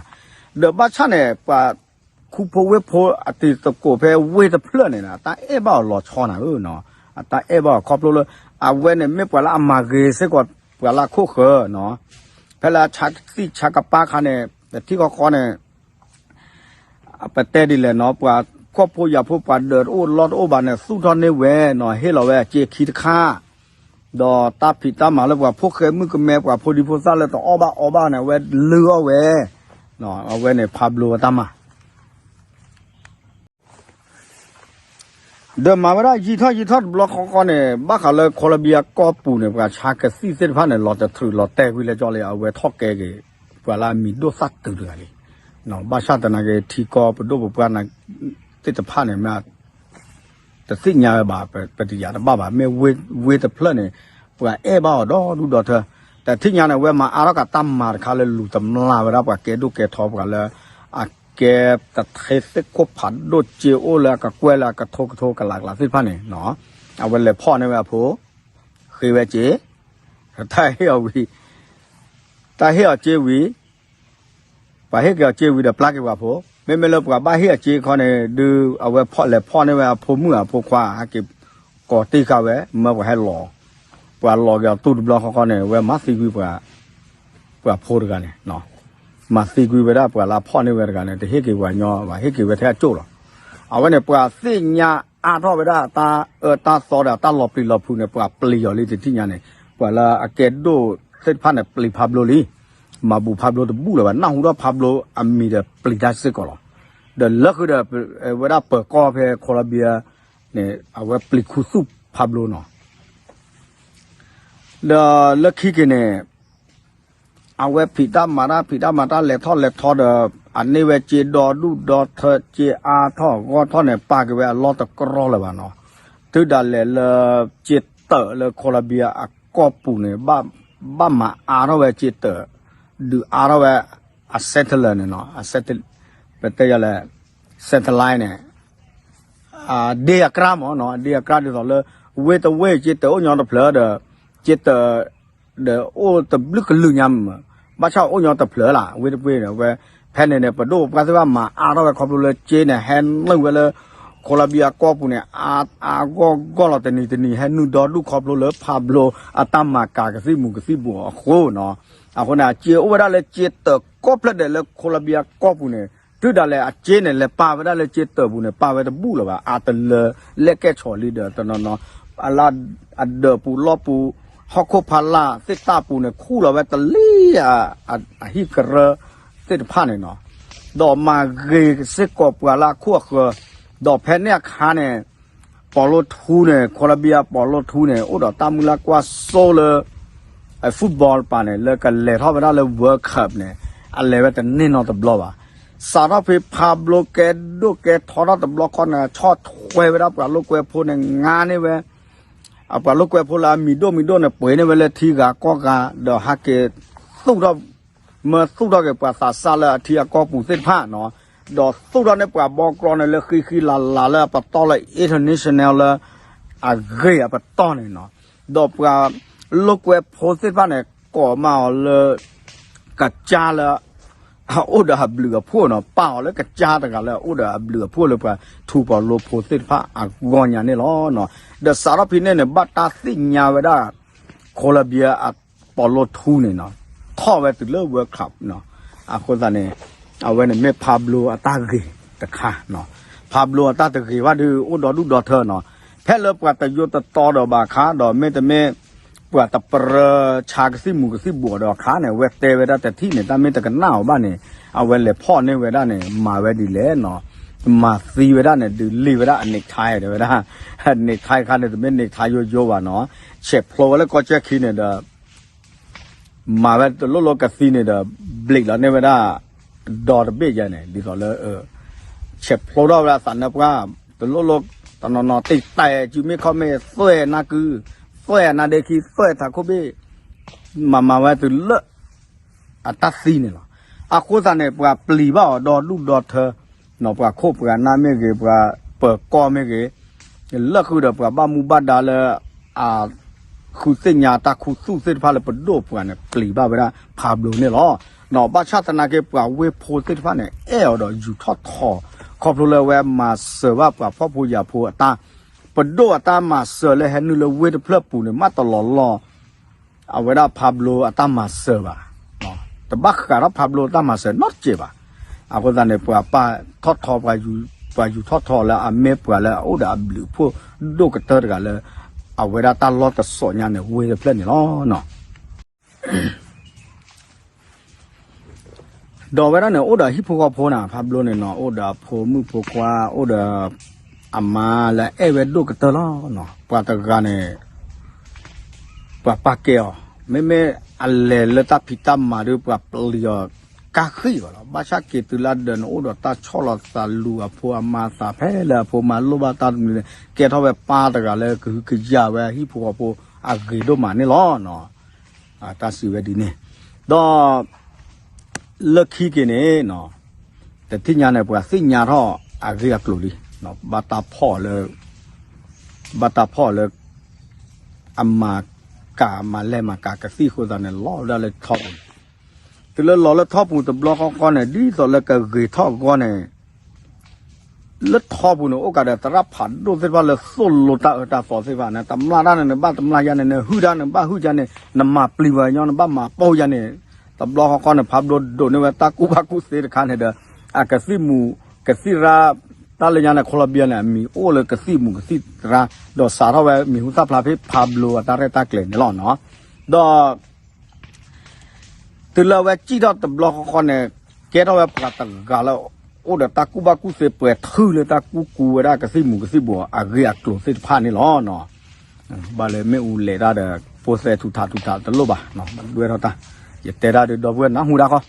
ဒီးဘၣ်ဆၣ်န့ၣ် ပှၤခူဖိဝ့ၢ်ဖိအတံၤသကိးဖဲဝ့ၢ်တဖျၢၣ်န့ၣ် အတၢ်အဲၣ်ဘၣ်အီၤလီၤဆီနၤဧၢနီၤ, အတၢ်အဲၣ်ဘၣ်အီၤခီဖျိလၢ အဝဲန့ၣ်မ့ၢ်ပှၤလၢအမၤဂ့ၤစ့ၢ်ကီး ပှၤလၢအခိၣ်ဃၢၤနီၤ, ဖဲလၢအဆါကသံၣ်ဆါကပၤခါန့ၣ် တထံၣ်ဃီဃီန့ၣ် ပတဲဒ်လဲၣ်နီၤ ပှၤကီၢ်ဖိယာ်ဖိပှၤဒၢးတအိၣ်လီၢ်တအိၣ်ဘၣ်န့ၣ် သူၣ်ထီၣ်န့ၢ်ဝဲနီၤ ဟ့ၣ်လီၤဝဲအစ့ခံတခါ, ဒီးတၢ်ဖံးတၢ်မၤလၢပှၤဖိဃဲမုၣ်ကမဲ ပှၤဖိဒံဖိသၣ်လၢတအီၣ်ဘၣ်အီဘၣ်န့ၣ် အဝဲလုၢ်အီၣ်ဝဲ, အဝဲန့ၣ်ဖးဘျိဝဲတၢ်မၤ ဒီးမၤဝဲဒၣ်ယံာ်ထီၣ်ယံာ်ထီၣ်တဘျီဃီဃီန့ၣ် ဘၣ်ဃးလၢ Colombia ကီၢ်ပူၤန့ၣ် ပှၤဆါကသံၣ်သ့ၣ်တဖၣ်န့ၣ် လီၤတထြူးလီၤတဲာ်ကွံာ်လၢကၠီလံ အဝဲထီၣ်ကဲက့ၤ ပှၤလၢအမံၤဒိၣ်သၣ်တုၤတဂၤလံ. ဘၣ်ဆၣ်သနာ်က့ ထံကီၢ်ပဒိၣ်ပပှၢ်သ့ၣ်တဖၣ်န့ၣ် မ့ၢ်တသ့ၣ်ညါဝဲဘၣ် ပတယာ်တဘၣ်ဘၣ် မ့ၢ်ဝ့တဖျၢၣ်န့ၣ် ပှၤအဲၣ်ဘၣ်အီၤဒီဒူၣ်ဒီထၢ တထံၣ်ညါန့ၣ် အဝဲမၤအါထီၣ်က့ၤတၢ်မၤတခါလၢလူၤတမျၢ်ဝဲဒၣ်ပှၤကဲဒိၣ်ကဲထီပှၤလၢ အကဲတထ့သ့ၣ်ခိၣ်ဖးဒိၣ် စ့အိၣ်လၢအကကွဲၢ်လၢအကထိကထိကလးကလးသ့ၣ်တဖၣ်န့ၣ် အဝဲလဲၤဖီၣ်န့ၢ်ဝဲအဖိ ဃ့ဝဲစ့ တၢ်ဟ့ၣ်အီၤဝံၤ တၢ်ဟ့ၣ်အီၤစ့ဝံၤ ပှၤဟ့ၣ်က့ၤအီၤစ့ဝံၤဒီးပျၢ်က့ၤပှၤဖိ မ့မ့ၢ်လၢပှၤဘၣ်ဟ့ၣ်အစ့ခီန့ၣ် ဒုးအဝဲလဲၤဖီၣ်န့ၢ်ဝဲအဖိမုၣ်အဖိခွါ ဟဲက့ၤကိးတ့ၢ်ဃာ်ဝဲ မၢပှၤဟဲလီၤ ပှၤလီၤက့ၤအီၤတူၢ်တဘျီဃီဃီန့ၣ် အဝဲမၤသံကွံာ်ပှၤ ပှၤဖိတဂၤန့ၣ် မၤသံကွံာ်ဝဲဒၣ်ပှၤလၢဖီၣ်န့ၢ်ဝဲတဂၤန့ၣ် တဟ့ၣ်က့ၤပှၤညီဘၣ် ဟ့ၣ်က့ၤဝဲထဲအကၠိၣ်လီၤ. အဝဲန့ၣ်ပှၤသ့ၣ်ညါအါထီၣ်ဝဲဒၣ်အတၢ်အၢတၢ်သီဒီးအတၢ်လီၤပျံၤလီၤဖုးန့ၣ် ပှၤပျံၤအီၤလံတထံၣ်ညါန့ၣ် ပှၤလၢအကဲဒိၣ်သ့ၣ်တဖၣ်န့ၣ် ပျံၤဖးဘျိလံ မၤဘူးဖးဘျိတဘူၣ်လၢၤဘၣ် နၢ်ဟူထီၣ်ဖးဘျိအမံၤဒီးပျံၤတၢ်စ့ၢ်ကီးလီၤ. ဒီးလၢဃုာ်ဒီး ဝဲဒၣ်ပၢၤကီၢ်ဖဲ Colombia န့ၣ် အဝဲပျံၤခူသူၣ်ဖးဘျိနီၤ ဒီးလၢခံက့ၤန့ၣ် အဝဲဖံးတၢ်မၤတၢ်ဖံးတၢ်မၤတၢ်လဲၤထီၣ်လဲၤထီဒီး အန့ၢ်ဝဲစ့ဒီဒူၣ်ဒီထၢ စ့အါထီၣ်ဂီၢ်ထီၣ်န့ၣ် ပာ်က့ၤဝဲအလီၢ်တကြီလၢၤဘၣ်နီၤ တုၤဒၣ်လဲာ်လၢ စ့တၢးလၢ Colombia အကီၢ်ပူၤန့ၣ် ဘၣ်မၤအါထီၣ်ဝဲစ့တၢး ဒုးအါထီၣ်ဝဲ အ settler န့ၣ်နီၤ ပတဲယၤလဲၣ် satellite န့ၣ် အဒ့အကြၢ်မ့ၢ်နီၤ အဒ့အကြၢ်ဒ်သိးလၢ ဝ့ၢ်တဝ့ၢ် စ့တၢးအိၣ်ညီတဖျၢၣ်ဒီး စ့တၢး ဒီးအိၣ်တဘျုးကလုာ်ညါမ့ၢ် ဘၣ်ဆၣ်အိၣ်ညီတဖျၢၣ်လၢ ဝ့ၢ်တဝ့ၢ်န့ၣ် ဝဲ ဖဲန့ၣ်န့ၣ် ပဒိၣ်ပပှၢ်သ့ၣ်တဖၣ်မၤအါထီၣ်ဝဲခီဖျိလၢစ့န့ၣ် ဟဲနုာ်ဝဲလၢ Colombia ကီၢ်ပူၤန့ၣ် အါအါဂီၢ်ဂီၢ်လီၤတနံၤတနံၤ ဟဲနုာ်ဒီဒူၣ်ခီဖျိလၢဖးဘျိအတၢ်မၤကၤကသံၣ်မူၤကသံၣ်ဘှီးအဃိနီၤ အဃိန့ၣ် စ့အိၣ်ဝဲဒၣ်လၢစ့တၢးကိးဖျၢၣ်ဒဲးလၢ Colombia ကီၢ်ပူၤန့ၣ် တုၤဒၣ်လဲာ်အစ့န့ၣ် လဲၤပာ်ဝဲဒၣ်လၢစ့တၢးပူၤန့ၣ် ပာ်ဝဲတဘူၣ်လၢၤဘၣ် အတလၢာ်လဲၣ်ကဲဆီၣ်လံဒီးတနီၤနီၤ အလၢ အဒၢးပူၤလီၢ်ပူၤ ဟီၣ်ခိၣ်ဖးလၢ်သ့ၣ်တၢ်ပူၤန့ၣ် ခူၣ်လီၤဝဲတလံ အဟံၣ်ကရၢသ့ၣ်တဖၣ်န့ၣ်နီၤ ဒီးမၤဂ့ၤစ့ၢ်ကီးပှၤလၢအခိၣ်အဃၢၤ ဒီးဖဲန့ၣ်အခါန့ၣ် ပီၤလိထူန့ၣ် Colombia ပီၤလိထူန့ၣ် အိၣ်ဒီးတၢ်မုၢ်လၢ်ကွၢ်စိလၢ football တပၤန့ၣ် လၢကလဲၤထီၣ်ဝဲဒၣ်လၢ World Cup န့ၣ် အလဲၤဝဲတန့ၢ်နီတဘျီဘၣ်. စးထီၣ်ဖဲဖးဘျိကဲဒိၣ်ကဲထီထီၣ်တဘျီခီန့ၣ် ဆီၣ်ထွဲဝဲဒၣ်ပှၤလိာ်ကွဲဖိန့ၣ် ငါန့ၢ်ဝဲ အပှၤလိာ်ကွဲဖိလၢအမံၤဒိၣ်မံၤဒိၣ်န့ၣ် ပှ့ၤန့ၢ်ဝဲလၢထံဂၤကီၢ်ဂၤ ဒီးဟဲက့ၤသူၣ်ထီၣ် မၢသူၣ်ထီၣ်က့ၤပှၤသးစၢ်လၢအထံအကီၢ်ပူၤသ့ၣ်တဖၣ်နီၤ, ဒီးသူၣ်ထီၣ်န့ၢ်ပှၤဘီကြီန့ၣ်လၢဃံဃံလၤလၤလၢအပတီၢ်လၢ international လၢ အဂ့ၢ်အပတီၢ်န့ၣ်နီၤ, ဒီးပှၤလိာ်ကွဲဖိသ့ၣ်တဖၣ်န့ၣ် ကိးမးအီၤလၢ ကစၢ်လၢ အအိၣ်ဒီးအဘျုးအဖှိၣ်နီၤ, ပာ်အီၤလၢကစၢ်တဂၤလၢအအိၣ်ဒီးအဘျုးအဖှိၣ်လၢပှၤထူးပှၤလိဖိသ့ၣ်တဖၣ်အဂီၢ်ညါန့ၣ်လီၤ. ဒီးစးထီၣ်ဖဲန့ၣ်န့ၣ် ဘၣ်တၢ်သ့ၣ်ညါဝဲဒၣ် Colombia အပီၤလိထူန့ၣ်နီၤ, ထီၣ်ဝဲတုၤလၢ World Cup နီၤ, အဃိသတးန့ၣ် အဝဲန့ၣ်မ့ၢ်ဖးဘျိအတၢ်ဂ့ၤတခါနီၤ, ဖးဘျိအတၢ်တဂ့ၤဘၣ်ဒုး အိၣ်ဒီဒူၣ်ဒီထၢနီၤ, ဖဲလၢပှၤတယိတတီဒီးဘၣ်အခါ ဒီးမ့တမ့ၢ် ပှၤတပြၢဆါကသံၣ်မူၤကသံၣ်ဘှီးဒီးအခါန့ၣ် အဝဲတဲဝဲဒၣ်တထံၣ်န့ၣ် တၢ်မ့ၢ်တကနၣ်အီၤဘၣ်န့ၣ် အဝဲလဲၤဖီၣ်န့ၢ်ဝဲဒၣ်န့ၣ် မၤဝဲဒ်လဲၣ်နီၤ, မၤသံဝဲဒၣ်န့ၣ် ဒုးလံၢ်ဝဲဒၣ်အ necktie တဲဝဲဒၣ်, necktie တခါန့ၣ် တမ့ၢ် necktie ယိယိဘၣ်နီၤ, ဆဲးဖျိဝဲလၢကီၢ်ကၠၢၢ်ခံန့ၣ်ဒီး မၤဝဲတလိၣ်လိကသံန့ၣ်ဒီး ဘျံးလီၤန့ၢ်ဝဲဒၣ် ဒီတဘ့ၣ်ယဲန့ၣ် ဒ်သိးလၢ ဆဲးဖျိထီၣ်ဝဲဒၣ်သးနၢပှၢ် တလိၣ်လိ တနီၤနီၤတံာ်တာ်စုမ့ၣ်ခီၣ်မ့ၣ် သွဲၣ်နၢ်ကု သွဲၣ်နၢ်ဒ့ခံ သွဲၣ်ထးခိၣ်ဘ့ၣ် မၤမၤဝဲတုၤလၢ အတၢ်သံန့ၣ်လီၤ. အဃိသတးန့ၣ် ပှၤပျံၤဘၣ်အီၤဒီဒူၣ်ဒီထၢ ပှၤခိၣ်ပှၤနၢ်မ့ၢ်ဂ့ၤ ပှၤပၢၤကီၢ်မ့ၢ်ဂ့ၤ လၢဃုာ်ဒီးပှၤဘၣ်မူဘၣ်ဒါလၢ အဃုသ့ၣ်ညါတၢ်ခူသူၣ်သ့ၣ်တဖၣ်လၢပဒိၣ်ပှၤန့ၣ် ပျံၤဘၣ်ဝဲဒၣ်ဖးဘျိန့ၣ်လီၤ. ဘၣ်ဆၣ်သနာ်က့ ပှၤဝ့ၢ်ဖိသ့ၣ်တဖၣ်န့ၣ် အဲၣ်အီၤဒီးယူၤထီၣ်ထီ ခီဖျိလၢအဝဲမၤစၢၤဘၣ်ပှၤဖှီၣ်ဖိယာ်ဖိအတၢ် ပဒိၣ်အတၢ်မၤစၢၤလၢဟဲနုာ်လၢဝ့ၢ်တဖျၢၣ်ပူၤန့ၣ် မ့ၢ်တလီၤလီၤ အဝဲဒၣ်ဖးဘျိအတၢ်မၤစၢၤဘၣ်, တဘၣ်ဃးဒီးဖးဘျိအတၢ်မၤစၢၤနီတစဲးဘၣ်. အဃိသတးန့ၣ် ပှၤပာ်ထီၣ်ထီ ပှၤယူၤထီၣ်ထီလၢအမ့ၢ်ပှၤလၢအအိၣ်ဒီးအဘျုးအဖှိၣ်ဒိၣ်ကတၢၢ်တဂၤလၢ အဝဲဒၣ်တၢ်လီၢ်တစိးညါန့ၣ် ဝ့ၢ်တဖျၢၣ်န့ၣ်လီၤ. ဒီးဝဲဒၣ်န့ၣ် အိၣ်ဒီးဟံၣ်ဖိဃီဖိန့ၣ် ဖးဘျိန့ၣ်နီၤ, အိၣ်ဒီးအဖိမုၣ်ဖိခွါ အိၣ်ဒီး အမါလၢအဲၣ်ဝဲဒိၣ်ကတၢၢ်လီၤ. ပှၤတဂၤန့ၣ် ပှၤပာ်ကဲအီၤ, မ့မ့ၢ်အလဲၤလၢတၢ်ဖံးတၢ်မၤဒီး ပှၤပျံၤအီၤကါဃံဘၣ်လီၤ. ဘၣ်ဆၣ်က့ၤတုၤလၢဒၢးန့ၣ် အိၣ်ဒီးတၢ်ဆီၣ်လီၤသးလူၤအဖိအမါသး ဖဲလၢအဖိမါလိၣ်ဘၣ်တၢ်တမံၤန့ၣ် ကဲထီၣ်ဝဲပၢ်တဂၤလၢကဟုကယာ်ဝဲဟံၣ်ဖိဃီဖိအဂ့ၤဒိၣ်မးန့ၣ်လီၤ. တၢ်စံးဝဲဒ်န့ၣ်, ဒီး လၢခံက့ၤန့ၣ် တထံၣ်ညါန့ၣ် ပှၤသ့ၣ်ညါထီၣ်အဂ့ၢ်အကျိၤလံ, ဘၣ်တၢ်ဖီၣ်လၢ ဘၣ်တၢ်ဖီၣ်လၢ အမၤကၤမၤလဲၢ်မၤကၤကသံၣ်အဃိသတးန့ၣ် လီၤဝဲဒၣ်လၢထီပူၤန့ၣ်, တုၤလၢလီၤလၢထီပူၤတဘျီဃီဃီန့ၣ် ဒ်သိးလၢကဂ့ၤထီၣ်အဂီၢ်န့ၣ် လၢထီပူၤန့ၣ် အိၣ်ကးဒီးသရၣ်ဖးဒိၣ်သ့ၣ်တဖၣ်လၢသိၣ်လိတၢ်အၢတၢ်သီသ့ၣ်တဖၣ်န့ၣ် တမျၢ်တၢ်န့ၣ် နဘၣ်တမျၢ်ယါန့ၣ် နဟုၣ်တၢ်န့ၣ် ဘၣ်ဟုၣ်ယါန့ၣ် နမၤပျံၤဝဲညီ နဘၣ်မၤပိာ်ယါန့ၣ်, တဘျီဃီဃီန့ၣ် ဖးဘျိဒိးန့ၢ်ဝဲတၢ်ကူၣ်ဘၣ်ကူၣ်သ့တခါန့ၣ်ဒီး အကသံၣ်မူၤ ကသံၣ်ရၣ် တၢ်လၢညါန့ၣ် Colombia န့ၣ် အမံၤအိၣ်လၢကသံၣ်မူၤကသံၣ်ရၣ် ဒီးစးထီၣ်ဝဲမံၤဟူသၣ်ဖျါဖဲဖးဘျိအတၢ်ရဲၣ်တၢ်ကျဲၤန့ၣ်လီၤနီၤ. ဒီး တုၤလၢအဝဲစံၣ်ထီၣ်တဘျီဃီဃီန့ၣ် ကဲထီၣ်ဝဲပှၤတဂၤလၢ အိၣ်ဒီးတၢ်ကူၣ်ဘၣ်ကူၣ်သ့ပှဲၤထုလၢတၢ်ကူၣ်ကူဝဲဒၣ်ကသံၣ်မူၤကသံၣ်ဘှီးအဂ့ၢ်အကျိၤသ့ၣ်တဖၣ်န့ၣ်လီၤနီၤ. ဘၣ်လၢမ့ၣ်အူလဲၤတၢ်ဒီး ဖိသဲထူးထးထူးထးတလိၣ်ဘၣ်, ဒွဲၣ်ထီၣ်တၢ် ယတဲတၢ်ဒီးဒီပုၢ်ဝဲၢ်နၢ်ဟူတၢ်ဃီ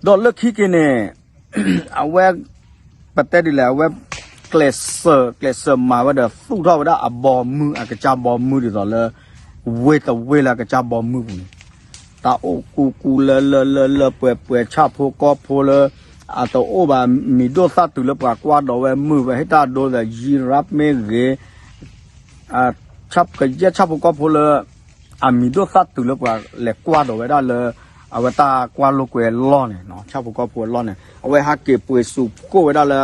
ဒီးလၢခံက့ၤန့ၣ် အဝဲ ပတဲဒ်လဲၣ် အဝဲ ကျဲးစၢး ကျဲးစၢးမၤဝဲဒီးသူၣ်ထီၣ်ဝဲဒၣ်အဘီမုၢ် အကစၢ်ဘီမုၢ်ဒ်သိးလၢ ဝ့တဝ့လၢအကစၢ်ဘီမုၢ်ပူၤန့ၣ် တၢ်အိၣ်ကူကူလၢလၢလၢလၢပှဲၤပှဲၤ ဆၣ်ဖိကီၢ်ဖိလၢ အတအိၣ်ဘၣ် မံၤဒိၣ်သၣ်တုၤလၢပှၤကွၢ်ဒီးဝဲမုၢ်ဝဲ ဟ့ၣ်တၢ်ဒိလၢ ယံရၣ်မ့ၢ်ဂ့ၤ ကယဲၢ်ဆၣ်ဖိကီၢ်ဖိလၢ အမံၤဒိၣ်သၣ်တုၤလၢပှၤလဲၤကွၢ်ဒီးဝဲဒၣ်လၢ အဝဲတၢ်ကွၢ်လိာ်ကွဲအလီၢ်န့ၣ် ဆၣ်ဖိကီၢ်ဖိအလီၢ်န့ၣ် အဝဲဟးက့ၤပှ့ၤစူးကိၣ်ဝဲဒၣ်လၢ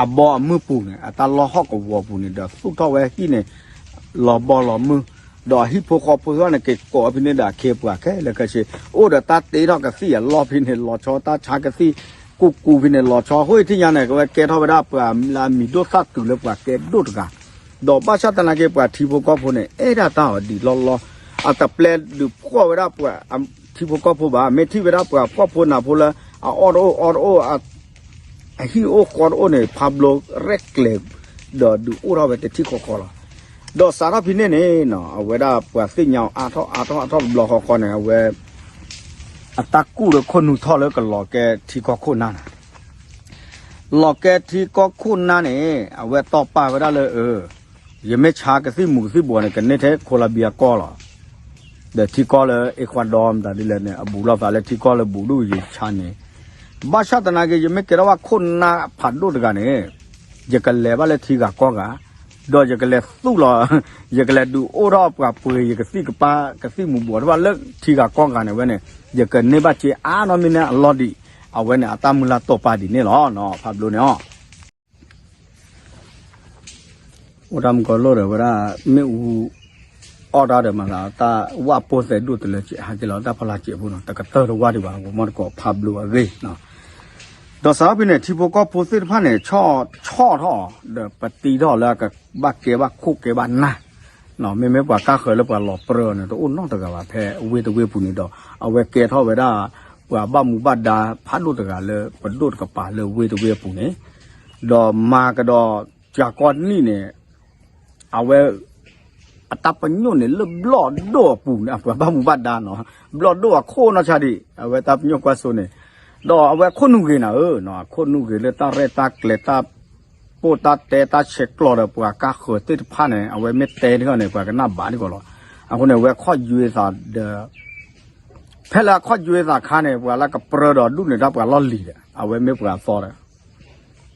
အဘီအမုၢ်ပူၤန့ၣ် အတၢ်လီၢ်ဟီၣ်ကဝီၤပူၤန့ၣ်ဒီး သူၣ်ထီၣ်ဝဲဟံၣ်န့ၣ် လီၤဘီလီၤမုၢ်, ဒီးဟံၣ်ဖိဃီဖိသ့ၣ်န့ၣ် က့ၤကိးဝဲဖဲန့ၣ်ဒီးအခ့အပှၤခဲလၢာ်ခဲဆ့ အိၣ်ဒီးတၢ်တ့ထီၣ်ကသံၣ်အလီၢ်ဖဲန့ၣ် လီၤဆီတၢ်ဆါကသံၣ် ကူကူဖဲန့ၣ် လီၤဆီ အဃိသ့ၣ်ညါန့ၣ် ကဝဲကဲထီၣ်ဝဲဒၣ်ပှၤလၢအမံၤဒိၣ်သၣ်တုၤလၢပှၤကဲဒိၣ်တဂၤ ဒီးဘၣ်ဆၣ်သနာ်က့ ပှၤထံဖိကီၢ်ဖိန့ၣ် အဲၣ်ဒၣ်တၢ်အီၤဒံးလီၢ်လီၢ်, အတပျဲဒုးဖှီၣ်ဝဲဒၣ်ပှၤထံဖိကီၢ်ဖိဘၣ်, မ့ၢ်ထံၣ်ဝဲဒၣ်ပှၤဖှီၣ်ဖိနးဖိလၢ အအီၣ်တအိၣ်အီတအိၣ် အဟံၣ်အိၣ်ဃီတအိၣ်န့ၣ် ဖးဘျိရဲၣ်ကျဲၤ ဒီးဒုးအိၣ်ထီၣ်ဝဲတထံၣ်ဃီဃီလီၤ. ဒီးစးထီၣ်ဖဲန့ၣ်န့ၣ် အဝဲဒၣ်ပှၤသ့ၣ်ညါအီၤအါထီၣ်အါထီၣ်အါထီၣ်တဘျီဃီဃီန့ၣ် အဝဲ အတၢ်ကူၣ်ဒီးခိၣ်နူာ်ထီၣ်လၢကလီၤကဲထံကီၢ်ခိၣ်နၢ်န့ၣ် လီၤကဲထံကီၢ်ခိၣ်နၢ်န့ၣ် အဝဲတီၢ်ပာ်ဝဲဒၣ်လၢ အၢ ယမ့ၢ်ဆါကသံၣ်မူၤကသံၣ်ဘှီးန့ၣ် ကန့ၢ်ထဲ Colombia ကီၢ်လီၤ. ဒီးထံကီၢ်လၢ Ecuador မတၤဒ်လဲၣ်န့ၣ် အဘူးလိာ်သးလၢထံကီၢ်လၢဘူးဒိၣ်ယဆါန့ၣ် ဘၣ်ဆၣ်သနာ်က့ ယမ့ၢ်ကဲထီၣ်ဘၣ်ခိၣ်နၢ်ဖးဒိၣ်တဂၤန့ၣ် ယကလဲၤဘၣ်လၢထံဂၤကီၢ်ဂၤ ဒီးယကလဲၤသူၣ်လီၤ ယကလဲၤဒုးအိၣ်ထီၣ်ပှၤပှ့ၤယကသံၣ်ကပၤ ကသံၣ်မူၤဘှီးတဖၣ်လၢထံဂၤကီၢ်ဂၤန့ၣ်ဝဲန့ၣ် ယကန့ၢ်ဘၣ်စ့အါနီတမံၤန့ၣ်အလီၢ်ဒံး အဝဲန့ၣ်အတၢ်မုၢ်လၢ်တီၢ်ပာ်ဒ်န့ၣ်လီၤ. ဖးဘျိန့ၣ်အီၤ အိၣ်တၢ်မုၢ်ကီၢ်လိၣ်ဒီးဝဲဒၣ် မ့ၣ်အူအီၣ်တၢ်ဒီးမၤသး တၢ်ဝၣ်ပိၢ်သဲးဒိၣ်တလၢကဲးဟဲက့ၤလီၤ တၢ်ဖီလာ်ကဲးဖိနီၤ တကတၢၢ်တဝၢ်ဒံးဘၣ် ပမီၢ်တကိးဖးဘျိအဂ့ၢ် ဒီးစးထီၣ်ဖဲန့ၣ် ထံဖိကီၢ်ဖိသ့ၣ်တဖၣ်န့ၣ် ဆီၣ်ထီၣ် ဒီးပတံထီၣ်လၢအကဘၣ်ကဲဘၣ်ခိၣ်ကဲဘၣ်နၢ် မ့မ့ၢ်ပှၤကါဃၢၤလၢပှၤလီၤပြၢအီၤန့ၣ် တအိၣ်နီတဂၤဘၣ် ဖဲဝ့ၢ်တဝ့ၢ်ပူၤန့ၣ်ဒီး အဝဲကဲထီၣ်ဝဲဒၣ် ပှၤဘၣ်မူဘၣ်ဒါဖးဒိၣ်တဂၤလၢပဒိၣ်တကပၤလၢဝ့ၢ်တဝ့ၢ်အပူၤန့ၣ် ဒီးမၤကဒီး ကၠၤကီနံၣ်န့ၣ် အဝဲ အတၢ်ပညိၣ်န့ၣ်လၢဘျီၣ်ဒိၣ်အပူၤန့ၣ် ပှၤဘၣ်မူဘၣ်ဒါနီၤ ဘျီၣ်ဒိၣ်အခိၣ်နီၢ်ဆါဒံး အဝဲတၢ်ပညိၣ်ကွၢ်စိန့ၣ် ဒီးအဝဲခိၣ်နူာ်ဂ့ၤနၤဧၢ အခိၣ်နူာ်ဂ့ၤလၢတၢ်ရဲၣ်တၢ်ကျဲၤ တၢ်ပိၢ်တၢ်တဲတၢ်ဆဲးကျိးဒီးပှၤကါဃၢၤသ့ၣ်တဖၣ်န့ၣ် အဝဲမ့ၢ်တဲန့ၣ်န့ၣ် ပှၤကနၣ်ဘၣ်ဒ်ကီးလီၤ. အဃိန့ၣ် အဝဲခီၣ်ယွဲသးဒီး ဖဲလၢအခီၣ်ယွဲသးခါန့ၣ် ပှၤလၢကပြၢဒီးဒူၣ်န့ၢ်တၢ်ပှၤလီၢ်လံၤဒီး အဝဲမ့ၢ်ပှၤသီဒီး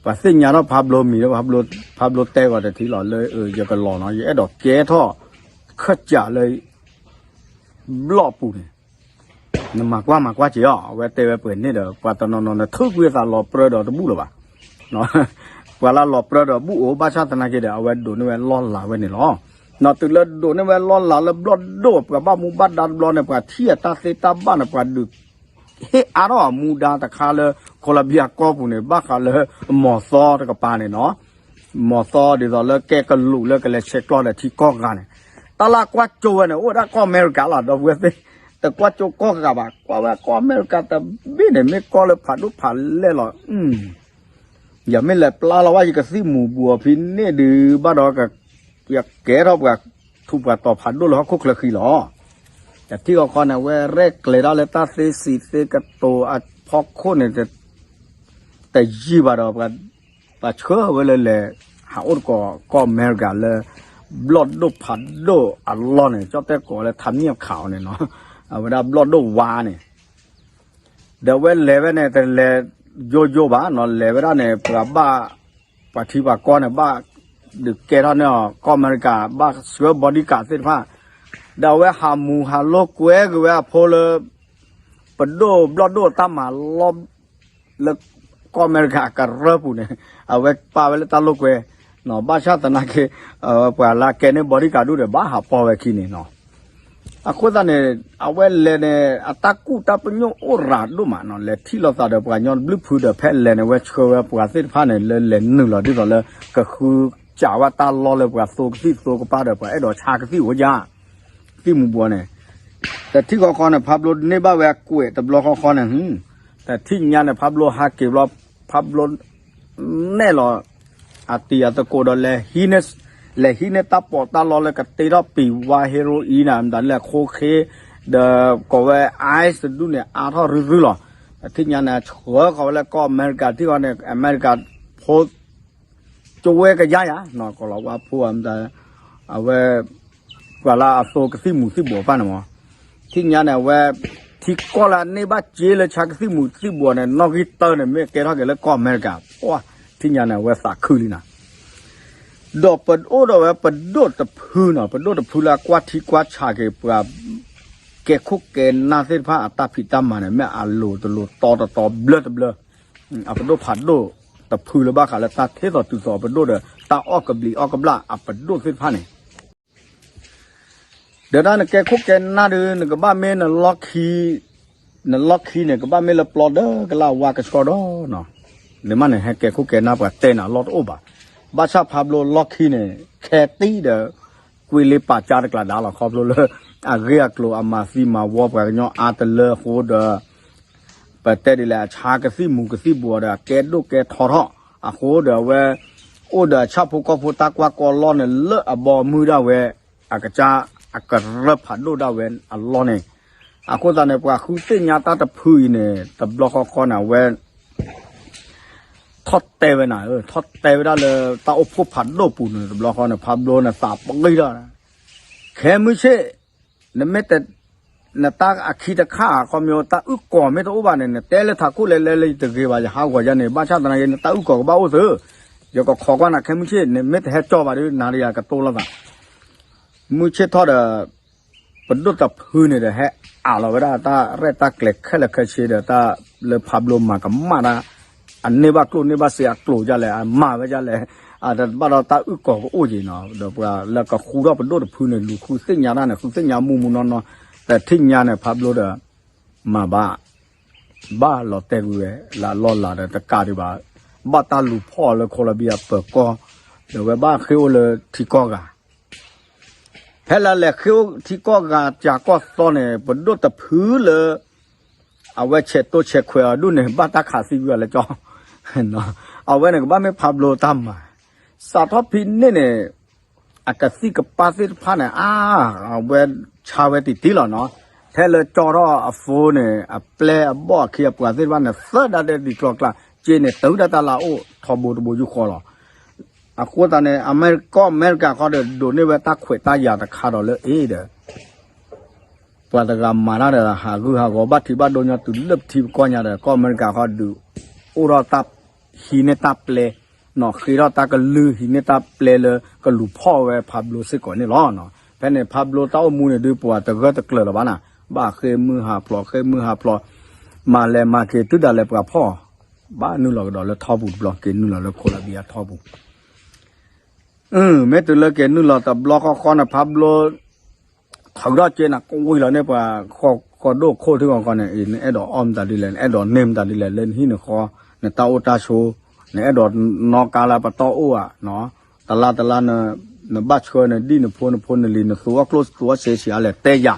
ပှၤသ့ၣ်ညါထီၣ်ဖးဘျိမံၤဒီး ဖးဘျိတဲဂီၤတထံလီၤလၢ ယကလီၤနီၤ ယအဲၣ်ဒိးကဲထီၣ် ခၢၣ်စးလၢ ဘျီၣ်ပူၤန့ၣ် နမၤကွၢ်မၤကွၢ်က့ၤအီၤ အဝဲတဲဝဲပှဲၤန့ၣ်ဒီး ပှၤတနီၤနီၤန့ၣ် ထုးကွံာ်အသးလီၤပြၢဒီးတဘူၣ်လၢၤဘၣ်. ပှၤလၢလီၤပြၢဒီးဘူၣ်အိၣ် ဘၣ်ဆၣ်သနာ်က့ဒီး အဝဲဒိးန့ၢ်ဝဲလီၢ်လၤဝဲန့ၣ်လီၤ. တုၤလၢဒိးန့ၢ်ဝဲလီၢ်လၤလၢဘျီၣ်ဒိၣ် ပှၤဘၣ်မူဘၣ်ဒါတဘျီန့ၣ် ပှၤထံၣ်အတၢ်သ့တၢ်ဘၣ်န့ၣ် ပှၤဒုး ဟ့ၣ်အါထီၣ်အမူဒါတခါလၢ ခိလဘံယၤကီၢ်ပူၤန့ၣ် ဘၣ်ဃးလၢ မီၤသီတကပၤန့ၣ်နီၤ မီၤသီဒ်သိးလၢကဲကလူးလၢကလဲၤဆဲးကျိးဒီးထံကီၢ်ဂၤန့ၣ် တၢ်လၢကွၢ်ကၠိဝဲန့ၣ် အိၣ်ဝဲဒၣ်ကီၢ်အမဲရကၤလီၤ ဒီပုၢ်ဝဲၢ်သ့ၣ် တကွၢ်ကၠိကီၢ်ဂၤဘၣ် ကွၢ်ဝဲကီၢ်အမဲရကၤတဘ့ၣ်န့ၣ် မ့ၢ်ကီၢ်လၢဖးဒိၣ်ဖးလဲၢ်လီၤ. ယမ့ၢ်လဲၤပျၢ်လီၤဝဲယကသံၣ်မူၤဘူးအီၤဖဲန့ၣ်ဒုးဘၣ်ဒီး ယကဲထီၣ်ပှၤထူးပှၤတီၤဖးဒိၣ်လၢဟီၣ်ခိၣ်ချၢဃံလီၤ. တထံၣ်ဃီခီန့ၣ် အဝဲရဲၣ်ကျဲၤထီၣ်လၢတၢ်သ့စံးသ့ကတိၤအဖီခိၣ်န့ၣ် တယံာ်ဘၣ်ဒီး ပှၤဆှၢဝဲလၢလဲၤ ဟးအိၣ်တကိးကီၢ်အမဲရကၤလၢ ဘျီၣ်ဒိၣ်ဖးဒိၣ်အလီၢ်န့ၣ် ကၠီၣ်တဲၣ်ကိးလၢထးမံၣ်အခးအီၤန့ၣ်နီၤ, အဝဲဒၣ်ဘျီၣ်ဒိၣ်ဝါန့ၣ် ဒီးအဝဲလဲၤဝဲန့ၣ် တလဲၤယိယိဘၣ်နီၤ, လဲၤဝဲဒၣ်န့ၣ် ပှၤဘၣ် ပှၤထံပှၤကီၢ်န့ၣ် ဘၣ်ဒုးကဲထီၣ်န့ၢ်အီၤ ကီၢ်အမဲရကၤ ဘၣ်ဆှၢ bodyguard သ့ၣ်တဖၣ်, ဒီးအဝဲဟးမူၤဟးလိာ်ကွဲက့ၤဝဲအဖိလၢ ပဒိၣ်ဘျီၣ်ဒိၣ်အတၢ်မၤလီၢ် လၢကီၢ်အမဲရကၤအကရၢၢ်ပူၤန့ၣ် အဝဲပာ်ဝဲလၢတၢ်လိာ်ကွဲ, ဘၣ်ဆၣ်သနာ်က့ ပှၤလၢကဲန့ၢ် bodyguard ဒူၣ်ဒီး ဘၣ်ဟးပီၢ်ဝဲခံန့ၣ်နီၤ. အဃိသတးန့ၣ် အဝဲလဲၤန့ၣ် အတၢ်ကူၣ်တၢ်ပညိၣ်အိၣ်ရၤဒိၣ်မးနီၤ, လဲၤထံၣ်လိာ်သးဒီးပှၤကညီတဘျုးဖုဒီး ဖဲလဲၤန့ၣ် အဝဲဆှၢဝဲပှၤသ့ၣ်တဖၣ်န့ၣ် လၢလဲၤနုာ်လီၤဒ်သိးလၢ ကဃုစးဝဲတၢ်လီၢ်လၢပှၤသိကသံၣ်သိကပၢ်ဒီး ပှၤအဲၣ်ဒိးဆါကသံၣ်အိၣ်ယါ သံၣ်မူၤဘှီးန့ၣ်, တထံၣ်ဃီခီန့ၣ် ဖးဘျိန့ၢ်ဘၣ်ဝဲအကွဲးတဘျီဃီခီန့ၣ်, တထံၣ်ညါန့ၣ် ဖးဘျိဟးက့ၤဘျီ ဖးဘျိနဲၣ်လီၤ အတံၤအသကိးဒီး လဲၤဟံးန့ၢ်တၢ်ပိာ်တၢ်လီလၢကတ့ထီၣ်ပံၤဝါ heroin န့ၣ် မတၤလဲၣ် ခိၣ်ဃ့ ဒီးကိးဝဲ ice တဒူၣ်န့ၣ် အါထီၣ်ရုၢ်ရုၢ်လီၤ. တထံၣ်ညါန့ၣ် ဆှၢဃီၤဝဲလၢကီၢ်အမဲရကၤ ထံၣ်ဃီန့ၣ် အမဲရကၤဖိ ကဝဲကယါယၤ ကီၤလၤဝါဖိ အဝဲ ပှၤလၢအသိကသံၣ်မူၤသံၣ်ဘှီးတဖၣ်န့ၣ်မး, ထံၣ်ညါန့ၣ် အဝဲ ထံကီၢ်လၢအန့ၢ်ဘၣ်စ့လၢဆါကသံၣ်မူၤသံၣ်ဘှီးန့ၣ် နီၣ်ဂံၢ်တၢန့ၣ် မ့ၢ်ကဲထီၣ်က့ၤလၢကီၢ်အမဲရကၤ, ပှၤ ထံၣ်ညါန့ၣ် အဝဲသးခုလံနၤ. ဒီးပဒိၣ်ဒီးဝဲပဒိၣ်တဖုနီၤ, ပဒိၣ်တဖုလၢအကွၢ်ထံကွၢ်ဆးက့ၤပှၤ ကဲခိၣ်ကဲနၢ်သ့ၣ်တဖၣ်အတၢ်ဖံးတၢ်မၤန့ၣ် မ့ၢ်အလိၤတလိၤတီတတီဘျၢတဘျၢ အပဒိၣ်ဖးဒိၣ်တဖုလၢဘၣ်ဃးလၢတၢ်ထဲသိးတုၤသိးအပဒိၣ်ဒီး တၢ်အီၣ်ကဘျံးအီၣ်ကဘျၣ်အပဒိၣ်သ့ၣ်တဖၣ်န့ၣ်, ဒီးတၢ်နကဲခိၣ်ကဲနၢ်ဒုး နကဘၣ်မ့ၢ်နလီၢ်ခံ နလီၢ်ခံန့ၣ် ကဘၣ်မ့ၢ်လၢပျီဒီကလၢ်ဝါကဆှီဒီနီၤ, နမ့ၢ်န့ၣ်ဟဲကဲခိၣ်ကဲနၢ် ပှၤတဲနၤအလီၢ်တအိၣ်ဘၣ်. ဘၣ်ဆၣ်ဖးဘျိလီၢ်ခံန့ၣ် ခဲတံၢ်ဒီး ကွံလ့ပာ်ကၠါတကျးဒါလီၤ ခီဖျိလၢ အဂ့ၢ်အကျိၤအမၤသံမၤဝီပှၤကညီအါတလၢအဃိဒီး ပတဲဒ်လဲၣ် အဆါကသံၣ်မူၤကသံၣ်ဘှီးဒီးအကဲဒိၣ်ကဲထီထီၣ်အဃိဒီး အဝဲ အိၣ်ဒီးအဆၣ်ဖိကီၢ်ဖိတၢ်ကွၢ်ကီလီၢ်န့ၣ် လၢအဘီအမုၢ်ဒၣ်ဝဲ အကစၢ်အကရၢၢ်ဖးဒိၣ်ဒၣ်ဝဲအလီၢ်န့ၣ်, အဃိသတးန့ၣ် ပှၤဃုသ့ၣ်ညါတၢ်တဖုအံၤန့ၣ် တဘျီဃီဃီန့ၣ် အဝဲ ထီၣ်တဲဝဲနၤဧၢ, ထီၣ်တဲဝဲဒၣ်လၢတၢ်အိၣ်ဖှိၣ်ဖးဒိၣ်ပူၤန့ၣ် တဘျီဃီန့ၣ် ဖးဘျိန့ၣ်သးပဂံၢ်ထီၣ်, ခဲမုၢ်ဆ့ၣ် နမ့ၢ်တ နတၢ်အခံတခါ ခီမ့ၢ်တၢ်အုၣ်ကီၤမ့ၢ်တအိၣ်ဘၣ်န့ၣ် နတဲလၢထးခိၣ်လဲၤလဲၤလၢယတဂ့ၤဘၣ် ယဟးဂီၤယါန့ၣ် ဘၣ်ဆၣ်သနာ်က့ နတၢ်အုၣ်ကီၤကဘၣ်အိၣ်သု, ယကခိးကွၢ်နၤခဲမုၢ်ဆ့ၣ် နမ့ၢ်တဟဲကၠီဘၣ်ဒီး နၤဒီးယၤကတိၤလိာ်သး မုၢ်ဆ့ၣ်ထီၣ်ဒီး ပဒိၣ်တဖုန့ၣ်ဒီး ဟဲအးလီၤဝဲဒၣ်တၢ်ရဲၣ်တၢ်ကျဲၤခဲလၢာ်ခဲဆ့ဒီး တၢ်လၢဖးဘျိမၤကမၣ်တၢ် အန့ၢ်ဘၣ်ကျိၣ်န့ၢ်ဘၣ်စ့အကျိၤဒ်လဲၣ် အမၤဝဲဒ်လဲၣ်, အဘၣ်ဒီးတၢ်အုၣ်ကီၤကအိၣ်က့ၤနီၤ ဒီးပှၤလၢကဃူထီၣ်ပဒိၣ်တဖုန့ၣ် လူၤဃုသ့ၣ်ညါတၢ်န့ၣ် ဃုသ့ၣ်ညါမူးမူးနီၢ်နီၢ်, တထံၣ်ညါန့ၣ် ဖးဘျိဒီး မၤဘၣ် ဘၣ်လီၤတဲာ်ကွံာ်ဝဲ လၢအလီၢ်လၤဒီးတကးဒံးဘၣ်, ဘၣ်တၢ်လူၤဖီၣ်အီၤလၢ Colombia ပၢၤကီၢ်, ဒီးဝဲဘၣ်ဃ့ၢ်အိၣ်လၢထံကီၢ်ဂၤ, ဖဲလၢလဲၤဃ့ၢ်အိၣ်ထံကီၢ်ဂၤစှၤကီၢ်သီန့ၣ် ပဒိၣ်တဖုလၢ အဝဲဆဲးတိၢ်ဆဲးခွဲးအီၤဒူၣ်န့ၣ် ဘၣ်တၢ်ခးသံကွံာ်အီၤလၢကၠီ, အဝဲန့ၣ်ကဘၣ်မ့ၢ်ဖးဘျိတၢ်မၤ, စးထီၣ်ဖဲန့ၣ်န့ၣ် အကသံၣ်ကပၢ်သ့ၣ်တဖၣ်န့ၣ် အါ အဝဲဆါဝဲတံၢ်တံၢ်လီၤနီၤ, ထဲလၢကၠီထီၣ်အ phone န့ၣ် အပျဲၢ်အဘီၣ်အခ့အပှၤသ့ၣ်တဖၣ်န့ၣ် သၢဒၣ်ဒဲးဒ်ကျီကျါ, က့န့ၣ်တုၤဒၣ်တၢ်လၢအအိၣ်ထီဘိတဘိယူၢ်ဃီလီၤ. အဃိသတးန့ၣ် အမဲရကၤ ကီၢ်အမဲရကၤဃီဒီး ဒိးန့ၢ်ဝဲတၢ်ခွဲးတၢ်ယာ်တခါဒီးလၢအ့ၣ်ဒီး ပှၤတဂၤမၤတၢ်ဒီး ဟးဂူာ်ဟးဂီၤ ဘၣ်ထံးဘၣ်ဒိညါတုၤလၢပထံပကီၢ်ညါဒီး ကီၢ်အမဲရကၤဃီဒုး အိၣ်ထီၣ်တၢ်ဟံးန့ၢ်တၢ်ပျဲ, နီၣ်ဃ့ထီၣ်တၢ်ကလုၢ် ဟံးန့ၢ်တၢ်ပျဲလၢကလူၤဖီၣ်ဝဲဖးဘျိစ့ၢ်ကီးန့ၣ်လီၤ. ဖဲန့ၣ် ဖးဘျိတၢ်အိၣ်မူန့ၣ်ဒုး ပှၤတဂၢၢ်တကျၢၤလၢၤဘၣ်နၤ, ဘၣ်ဃ့ၢ်မုၢ်ဟးဖျိး ဃ့ၢ်မုၢ်ဟးဖျိး, မၤလဲၤမၤက့ၤတုၤဒၣ်လဲာ်ပှၤဖီၣ်, ဘၣ်နုာ်လီၤကဒီးလၢထီပူၤတဘျီ က့ၤနုာ်လီၤလၢ Colombia ထီပူၤ မ့ၢ်တုၤလၢက့ၤနုာ်လီၤတဘျီဃီဃီန့ၣ် ဖးဘျိ ထုးထီၣ်က့ၤနၤ ကဝံၤလီၤန့ၢ်ပှၤ ဃီဒိၣ်ခိၣ်ထံဂီၤဃီန့ၣ် နအဲၣ်ဒိးအီၣ်မတၤဒ်လဲၣ် နအဲၣ်ဒိးန့ၢ်မတၤဒ်လဲၣ် လၢနဟံၣ်နဃီ နတၢ်အိၣ်တၢ်ဆိး, နအဲၣ်ဒိးနီၣ်ကါလၢပတီၢ်အိၣ်ဧါ, တလါတလါ နဘၣ်ဆှၢနဒံၣ်နဖိနဖိနလံၤ နသူအီၣ်ကျိၣ်သူအီၣ်စ့ဆံးအါလဲၣ် တဲယၤ,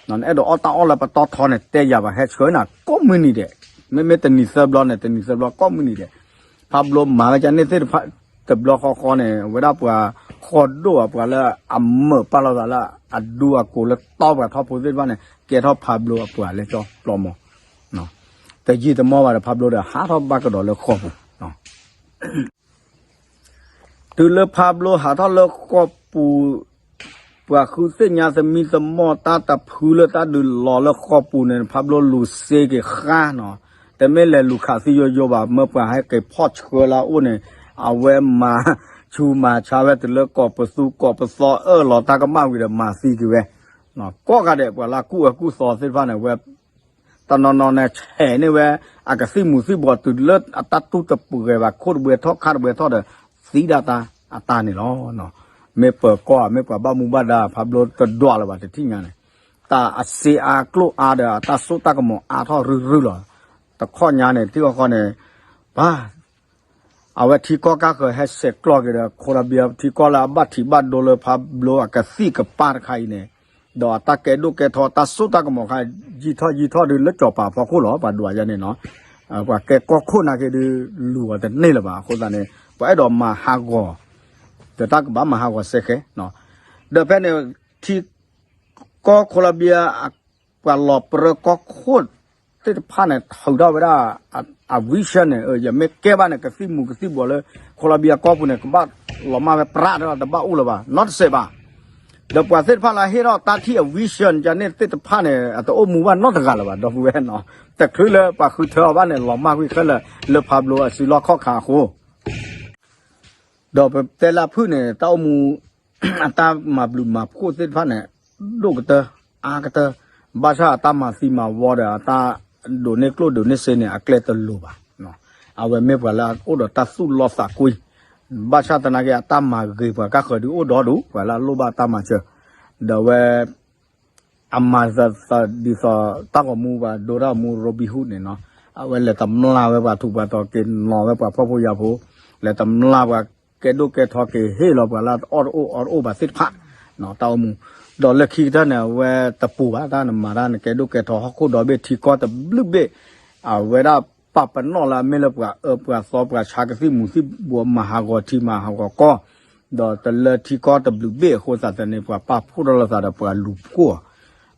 နအဲၣ်ဒိးအီၣ်တၢ်အီၣ်လၢပတီၢ်ထီန့ၣ် တဲယၤဘၣ် ဟဲဆှၢနၤကိးမုၢ်နံၤဒဲး, မ့မ့ၢ်တနံၤသၢဘျီန့ၣ် တနံၤသၢဘျီကိးမုၢ်နံၤဒဲး, ဖးဘျိမၤဝဲကန့ၣ်သ့ၣ်တဖၣ် တဘျီဃီဃီန့ၣ် ဝဲဒၣ်ပှၤဃီဒိၣ်အပှၤလၢအမၢၢ်ပာ်လီၤသးလၢအဒူအကိာ်လၢတီပှၤထီဖိသ့ၣ်တဖၣ်န့ၣ် ကဲထီၣ်ဖးဘျိအပှၤလဲၤကၠီပျီမီၤ တယံာ်တမီၢ်ဘၣ်ဒီး ဖးဘျိဒီးဟးထီၣ်ဘၣ်ကဒီးလၢဃီပူၤ တုၤလၢဖးဘျိဟးထီၣ်လၢဃီပူၤ ပှၤဃုသ့ၣ်ညါသမံသမိးတၢ်တဖုလၢတၢ်ဒုးလီၤလၢဃီပူၤန့ၣ် ဖးဘျိလူၤစ့က့ၤဃါနီၤ, တမ့ၢ်လဲၤလူၤခးသံယိယိဘၣ်, မၢပှၤဟဲက့ၤဖီၣ်ဆှၢလၢအအိၣ်န့ၣ် အဝဲမၤဆူးမၤဆါဝဲတုၤလၢကိးပသူကိးပသီအၢၣ်လီၤတၢ်ကမၣ်ဝံၤဒီးမၤသံက့ၤဝဲ, ကိးဂၤဒဲး ပှၤလၢအကူၣ်အၢကူၣ်သီသ့ၣ်တဖၣ်န့ၣ် အဝဲ တနီၤနီၤန့ၣ် ဆဲးန့ၢ်ဝဲ အကသံၣ်မူၤသံၣ်ဘှီးတုၤလၢအတၢ်တူၢ်တပှဲၤဘၣ် ခိၣ်တဘှဲထီၣ်ခါတဘှဲထီၣ်ဒီး သံဒၣ်တၢ်အတၢ်န့ၣ်လီၤ. မ့ၢ်ပၢၤကီၢ် မ့ၢ်ပှၤဘၣ်မူဘၣ်ဒါ ဖးဘျိတဒွးလၢၤဘၣ်တထံၣ်ညါန့ၣ်, တၢ်အစ့အါကျိၣ်အါဒီး အတၢ်စိတၢ်ကမီၤအါထီၣ်ရုၢ်ရုၢ်လီၤ. တခီညါန့ၣ် ထံၣ်ဃီဃီန့ၣ် ပှၤ အဝဲထံကီၢ်ကါဃၢၤဟဲဆဲးကျိးက့ၤဒီး ခိလဘံယါထံကီၢ်လၢအဘၣ်ထံးဘၣ်ဒိလၢဖးဘျိအကသံၣ်ကပၤတခါအံၤန့ၣ်, ဒီးအတၢ်ကဲဒိၣ်ကဲထီ တၢ်စိတၢ်ကမီၤခါ ယံာ်ထီၣ်ယံာ်ထီၣ်ဒုးလၢစီၤပၤဖီခိၣ်လီၤ. ပှၤဒွးယါန့ၣ်နီၤ, ပှၤကဲကီၢ်ခိၣ်နာ်က့ဒုး လူၤအီၤတန့ၢ်လၢၤဘၣ်အဃိသတးန့ၣ် ပှၤအဲၣ်ဒိးမၤဟးဂီၤ, ဒီးတၢ်ကဘၣ်မၤဟးဂီၤစဲဃဲ, ဒီးဖဲန့ၣ် ထံ ကီၢ်ခိလဘံယါ ပှၤလီၤပြၢကီၢ်ခိၣ်သ့ၣ်တဖၣ်န့ၣ် ထုးထီၣ်ဝဲဒၣ် အ vision န့ၣ် ယမ့ၢ်ကဲဘၣ်န့ၣ် ကသံၣ်မူၤကသံၣ်ဘှီးလၢ ခိလဘံယါကီၢ်ပူၤန့ၣ် ကဘၣ်လီၤမၢ်ဝဲပြးဒီးတဘၣ်အိၣ်လၢၤဘၣ် နီတစဲးဘၣ်. ဒီးပှၤသ့ၣ်တဖၣ်လၢဟ့ၣ်ထီၣ်တၢ်ထံၣ်အ vision ကန့ၣ်သ့ၣ်တဖၣ်န့ၣ် အတအိၣ်မူဘၣ်နီတဂၤလၢၤဘၣ် ဒီပုၢ်ဝဲၢ်နီၤ, တချုးလၢပှၤဃုထၢအီၤဘၣ်န့ၣ် လီၤမၢ်ကွံာ်ခဲလၢာ်လၢဖးဘျိအစုလီၢ်ခီၣ်ခါအဃိ ဒီးပတဲလၢဖုၣ်န့ၣ် တၢ်အိၣ်မူ အတၢ်မၤဘျုးမၤဖှိၣ်သ့ၣ်တဖၣ်န့ၣ် ဒိၣ်ကတၢၢ် အါကတၢၢ်, ဘၣ်ဆၣ်အတၢ်မၤသံမၤဝီဒီး အတၢ်ဒိးန့ၢ်ကျိၣ်ဒိးန့ၢ်စ့န့ၣ် အကျဲတလိၤဘၣ်. အဝဲမ့ၢ်ပှၤလၢအအိၣ်ဒီးတၢ်သူၣ်လီသးကွံ, ဘၣ်ဆၣ်သနာ်က့ အတၢ်မၤဂ့ၤပှၤကါဃၢၤဒုးအိၣ်ဒီဒူၣ် ပှၤလၢအလိၣ်ဘၣ်တၢ်မၤစၢၤ, ဒီးအဝဲ အမၤသးဒ်သိးတၢ်ဂီၤမူပှၤဒိတၢ်ဂီၤမူ Robin Hood န့ၣ်နီၤ, အဝဲလဲၤတမျၢ်ဝဲပှၤထူးပှၤတီၤ က့ၤနီၤဝဲပှၤဖှီၣ်ဖိယာ်ဖိ, လဲၤတမျၢ်ပှၤကဲဒိၣ်ကဲထီ က့ၤဟ့ၣ်လီၤပှၤလၢအအီၣ်တအိၣ်အီတအိၣ်ဘၣ်သ့ၣ်တဖၣ်, တၢ်အိၣ်မူ, ဒီးလၢခံကတၢၢ်န့ၣ် အဝဲတပူၤဘၣ် တၢ်နမၤတၢ်နကဲဒိၣ်ကဲထီ ဟီၣ်ခိၣ်ဒီဘ့ၣ်ထံကီၢ်တဘျုးဘ့ၣ်, အဝဲဒၣ်ပာ်ပနီၣ်လၢအမ့ၢ်လၢပှၤအၢပှၤသီပှၤဆါကသံၣ်မူၤသံၣ်ဘှီး မၤဟးဂီၤထံမၤဟးဂီၤကီၢ် ဒီးတလၢထံကီၢ်တဘျုးဘ့ၣ်အဃိသတးန့ၣ် ပှၤပာ်ဖှိၣ်ထီၣ်လိာ်သးဒီးပှၤလူၤဖှိၣ်အီၤ,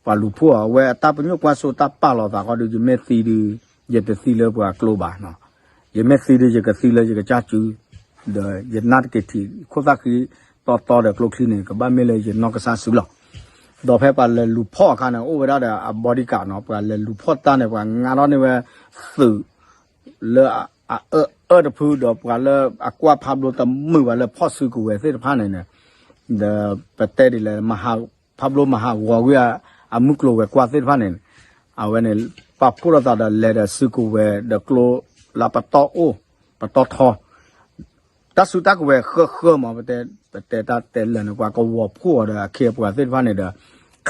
ပှၤလူၤဖှိၣ်အီၤ အဝဲအတၢ်ပညိၣ်ကွၢ်စိတၢ်ပာ်လီၤသးဃီဒီး ယမ့ၢ်သံဒုး ယတသံလၢပှၤကျိဘၣ်, ယမ့ၢ်သံဒုး ယကသံလၢယကစၢ်စု, ဒီးယနၢ်တက့ၤထံးခိၣ်သၣ်ဃံတီတီဒီးကျိချံန့ၣ် ကဘၣ်မ့ၢ်လၢယနီၢ်ကစၢ်စုလီၤ. ဒီးဖဲပှၤလဲၤလူၤဖီၣ်အခါန့ၣ် အိၣ်ဝဲဒၣ်ဒီးအ bodyguard နီၤ, ပှၤလဲၤလူၤဖီၣ်တၢ်န့ၣ် ပှၤငါထီၣ်န့ၢ်ဝဲသုး လၢအအၢတဖု ဒီးပှၤလၢအကွၢ်ဖးဘျိတမုာ်ဘၣ်လၢဖီၣ်စုကဝဲၤသ့ၣ်တဖၣ်န့ၣ်န့ၣ်, ဒီးပတဲဒ်လဲၣ် ဖးဘျိမၤဟးဂီၤကွံာ်အမုၢ်ကျိၤဝဲၤကွာ်သ့ၣ်တဖၣ်န့ၣ်, အဝဲန့ၣ် ပာ်ဖှိၣ်လိာ်သးဒီးလဲၤဒီးစုကဝဲၤဒီးကျိလၢပတီၢ်အိၣ်, ပတီၢ်ထီ တၢ်စုတၢ်ကဝဲၤဃၢဃၢမး ပတဲ, ပတဲတၢ်တဲလၢာ်န့ၣ် ပှၤကဝီၤဖှိၣ်အီၤဒီးအခ့အပှၤသ့ၣ်တဖၣ်န့ၣ်ဒီး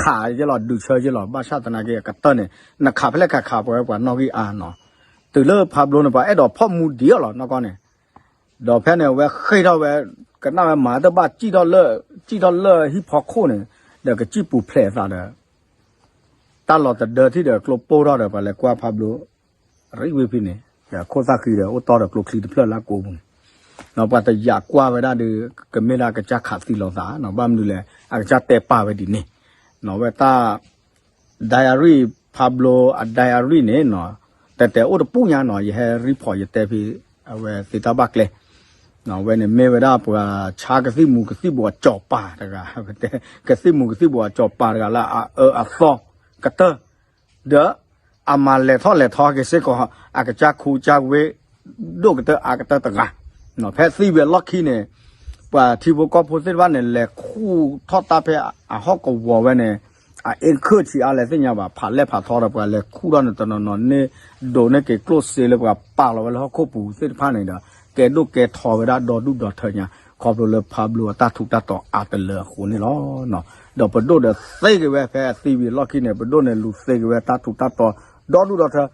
ခးယဲလီၤ ဒုးဆၢယဲလီၤ ဘၣ်ဆၣ်သနာ်က့အကတၢၢ်န့ၣ် နခးဖဲလဲၣ်ခးခးပှၤဝဲပှၤနီၣ်ဂံၢ်အါနီၤ, တုၤလၢဖးဘျိန့ၣ် ပှၤအဲၣ်ဒိးဖီၣ်မူဒံးအီၤလီၤနီၢ်ကီၢ်န့ၣ်, ဒီးဖဲန့ၣ် အဝဲဃ့ၢ်ထီၣ်ဝဲ ကနၣ်ဝဲမၤတဘၣ် စံၣ်ထီၣ်လၢဟံၣ်ဖီခိၣ်န့ၣ်, ဒီးကစံၣ်ပူၤဖျဲးအသးဒီး တၢ်လီၤတဒၢထံၣ်ဒီးကျိပိၢ်ထီၣ်ဒီး ပှၤလဲၤကွၢ်ဖးဘျိ ရံဝ့ဖံန့ၣ်, ဒီးခိၣ်သၣ်ဃံဒီးအိၣ်တီဒီးကျိချံတဖျၢၣ်လၢကိးပူၤန့ၣ်, ပှၤတယာ်ကွၢ်ဝဲဒၣ်ဒီး ကမ့ၢ်ဒၣ်ကစၢ်ခးသံလီၤသးနီၤ, ဘၣ်မနုၤလဲၣ် အကစၢ်တဲပာ်ဝဲဒ်န့ၣ်, ဝဲတၢ် diary ဖးဘျိအ diary န့ၣ်နီၤ, တဲတဲအိၣ်တပူၤညါနီၤ, ယဟဲ report ယတဲဖဲ အဝဲသ့ၣ်တၢ်ဘၣ်ကျဲ အဝဲန့ၣ်မ့ၢ်ဝဲဒၣ်ပှၤဆါကသံၣ်မူၤကသံၣ်ဘှီးအစီၤပၤတဂၤ, ကသံၣ်မူၤကသံၣ်ဘှီးအစီၤပၤတဂၤလၢအအၢအသီကတၢၢ်, ဒီးအမၤလဲၤထီၣ်လဲၤထီက့ၤစ့ၢ်ကီး အကစၢ်ခူကစၢ်ဝ့ ဒိၣ်ကတၢၢ်အါကတၢၢ်တဂၤ, ဖဲသံဝံၤအလီၢ်ခံန့ၣ် ပှၤထံဖိကီၢ်ဖိသ့ၣ်တဖၣ်န့ၣ် လဲၤခူၣ်ထီၣ်တၢ်ဖဲအဟီၣ်ကဝီၤဝဲန့ၣ်, အအ့ၣ်ခၢၣ်ဆံးအါလဲၣ်သ့ၣ်ညါဘၣ်, ဖးလဲၢ်ဖးထီဒီးပှၤလဲၤခူၣ်ထီၣ်န့ၣ် တနီၤနီၤန့ၣ် ဒိးန့ၢ်က့ၤကျိၣ်စ့လၢပှၤပာ်လီၤဝဲလၢဟီၣ်ခိၣ်ပူၤသ့ၣ်တဖၣ်န့ၣ်ဒီး ကဲဒိၣ်ကဲထီဝဲဒၣ်ဒီဒူၣ်ဒီထၢညါ ခီဖျိလၢဖးဘျိအတၢ်ထူးတၢ်တီၤအါတလၢအဃိန့ၣ်လီၤ. ဒီးပဒိၣ်ဒီးသ့က့ၤဝဲဖဲအသံဝံၤအလီၢ်ခံန့ၣ် ပဒိၣ်န့ၣ်လူၤသ့က့ၤဝဲတၢ်ထူးတၢ်တီၤဒီဒူၣ်ဒီထၢ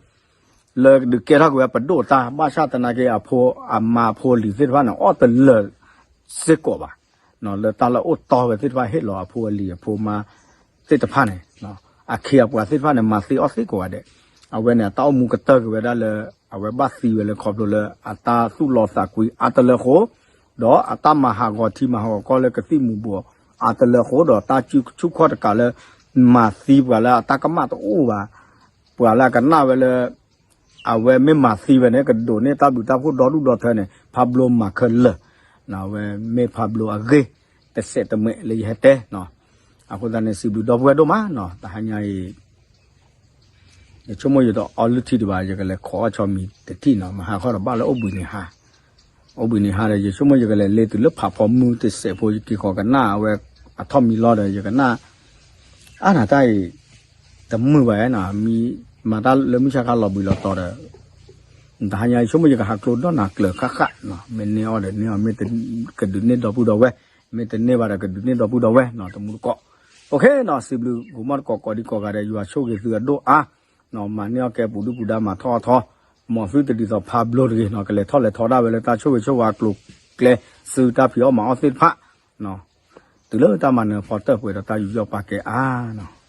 လၢဒုးကဲထီၣ်က့ၤဝဲပဒိၣ်အတၢ် ဘၣ်ဆၣ်သနာ်က့အဖိအမါအဖိအလံၤသ့ၣ်တဖၣ်န့ၣ် အီၣ်တလၢာ်စ့ၢ်ကီးဘၣ်, လၢတၢ်လၢအိၣ်တီဝဲသ့ၣ်တဖၣ်ဟ့ၣ်လီၤအဖိအလံၤအဖိအမါသ့ၣ်တဖၣ်န့ၣ်, အခ့အပှၤသ့ၣ်တဖၣ်န့ၣ် မၤသံအီၣ်သံကိးဂၤဒဲး, အဝဲန့ၣ် အတၢ်အိၣ်မူကတၢၢ်က့ၤဝဲဒၣ်လၢ အဝဲဘၣ်သံဝဲလၢခီဖျိလၢအတၢ်သူၣ်လီသးကွံအါတလၢဃိ ဒီးအတၢ်မၤဟးဂီၤထံမၤဟးဂီၤကီၢ်လၢကသံၣ်မူၤဘှီးအါတလၢဃိ ဒီးတၢ်စုဆူၣ်ခီၣ်တကးလၢ မၤသံပှၤလၢအတၢ်ကမၣ်တအိၣ်ဘၣ်, ပှၤလၢအကနၣ်ဝဲလၢ အဝဲမ့ၢ်မၤသံဝဲန့ၣ် ကဒိးန့ၢ်တၢ်ဘျုးတၢ်ဖှိၣ်ဒီဒူၣ်ဒီထၢန့ၣ် ဖးဘျိမၤခဲလၢာ်, အဝဲမ့ၢ်ဖးဘျိအဂ့ၢ်တစဲးတမှဲးလၢယဟဲတဲ, အဃိသတးန့ၣ် စံးဘျုးဒီပုၢ်ဝဲၢ်ဒိၣ်မးနီၤ, တဟါညါအံၤ ယဆိကမိၣ်ယတအီလုၢ်ထံဒံးဘၣ်, ယကလဲၤခိးအီၣ်ဆီမံၤတထံၣ်နီၤ, မဟါခီဒီးဘၣ်လၢအိၣ်ဘှံးနံၤဟါ, အိၣ်ဘှံးနံၤဟါဒီး ယဆိကမိၣ်ယကလဲၤလ့တုၤလၢဖးဖီမုၢ်တစဲးဖိ ယက့ၤဃီၤကနၣ်အဝဲအထီၣ်မံၤလီၤဒီး ယကနၣ် အါနၤတၢ်အံၤ တမုာ်ဘၣ်နီၤ, မ့ၢ်မၤတၢ်လၢမုၢ်ဆါခါလီၤဘှံးလီၤတီၤဒီး တဟါညါအံၤ ဆိကမိၣ်ယကဟးကျိဒီးနၤကျၢၤဃၣ်ဃၣ်နီၤ, မ့ၢ်န့ၢ်အီၣ်ဒီးန့ၢ်အီၣ်, မ့ၢ်ကဒုးန့ၢ်ဒီပုၢ်ဒီဝဲၢ်, မ့ၢ်တန့ၢ်ဘၣ်ဒီးကဒုးန့ၢ်ဒီပုၢ်ဒီဝဲၢ်နီၤ, တမူတကိး, အိၣ်ခ့နီၤ, စံးဘျုးဂီၤမီၢ်တကိးကိးဒံကိးဂၤဒီး ယွၤဆိၣ်ဂ့ၤသုအဒိၣ်အါ, မၤန့ၢ်အီၣ်ကဲပူၤဒုၣ်ပူၤဒါမၤထီၣ်အထီ, မ်သုတဒ်သိးဖးဘျိတဂ့ၤနီၤ, ကလဲၤထီၣ်လဲၤထီဒၣ်ဝဲလၢတၢ်ဆိၣ်ဂ့ၤဆိၣ်ဝါအကျိၤကျဲ စုတၢ်ဖံးအီၣ်မၤအီၣ်သ့ၣ်တဖၣ် တုၤလၢတၢ်မၤနၢၤဖီတၢၢ်ပှဲၤဒီးတၢ်ယူးယီၣ်ပာ်ကဲအါနီၤ.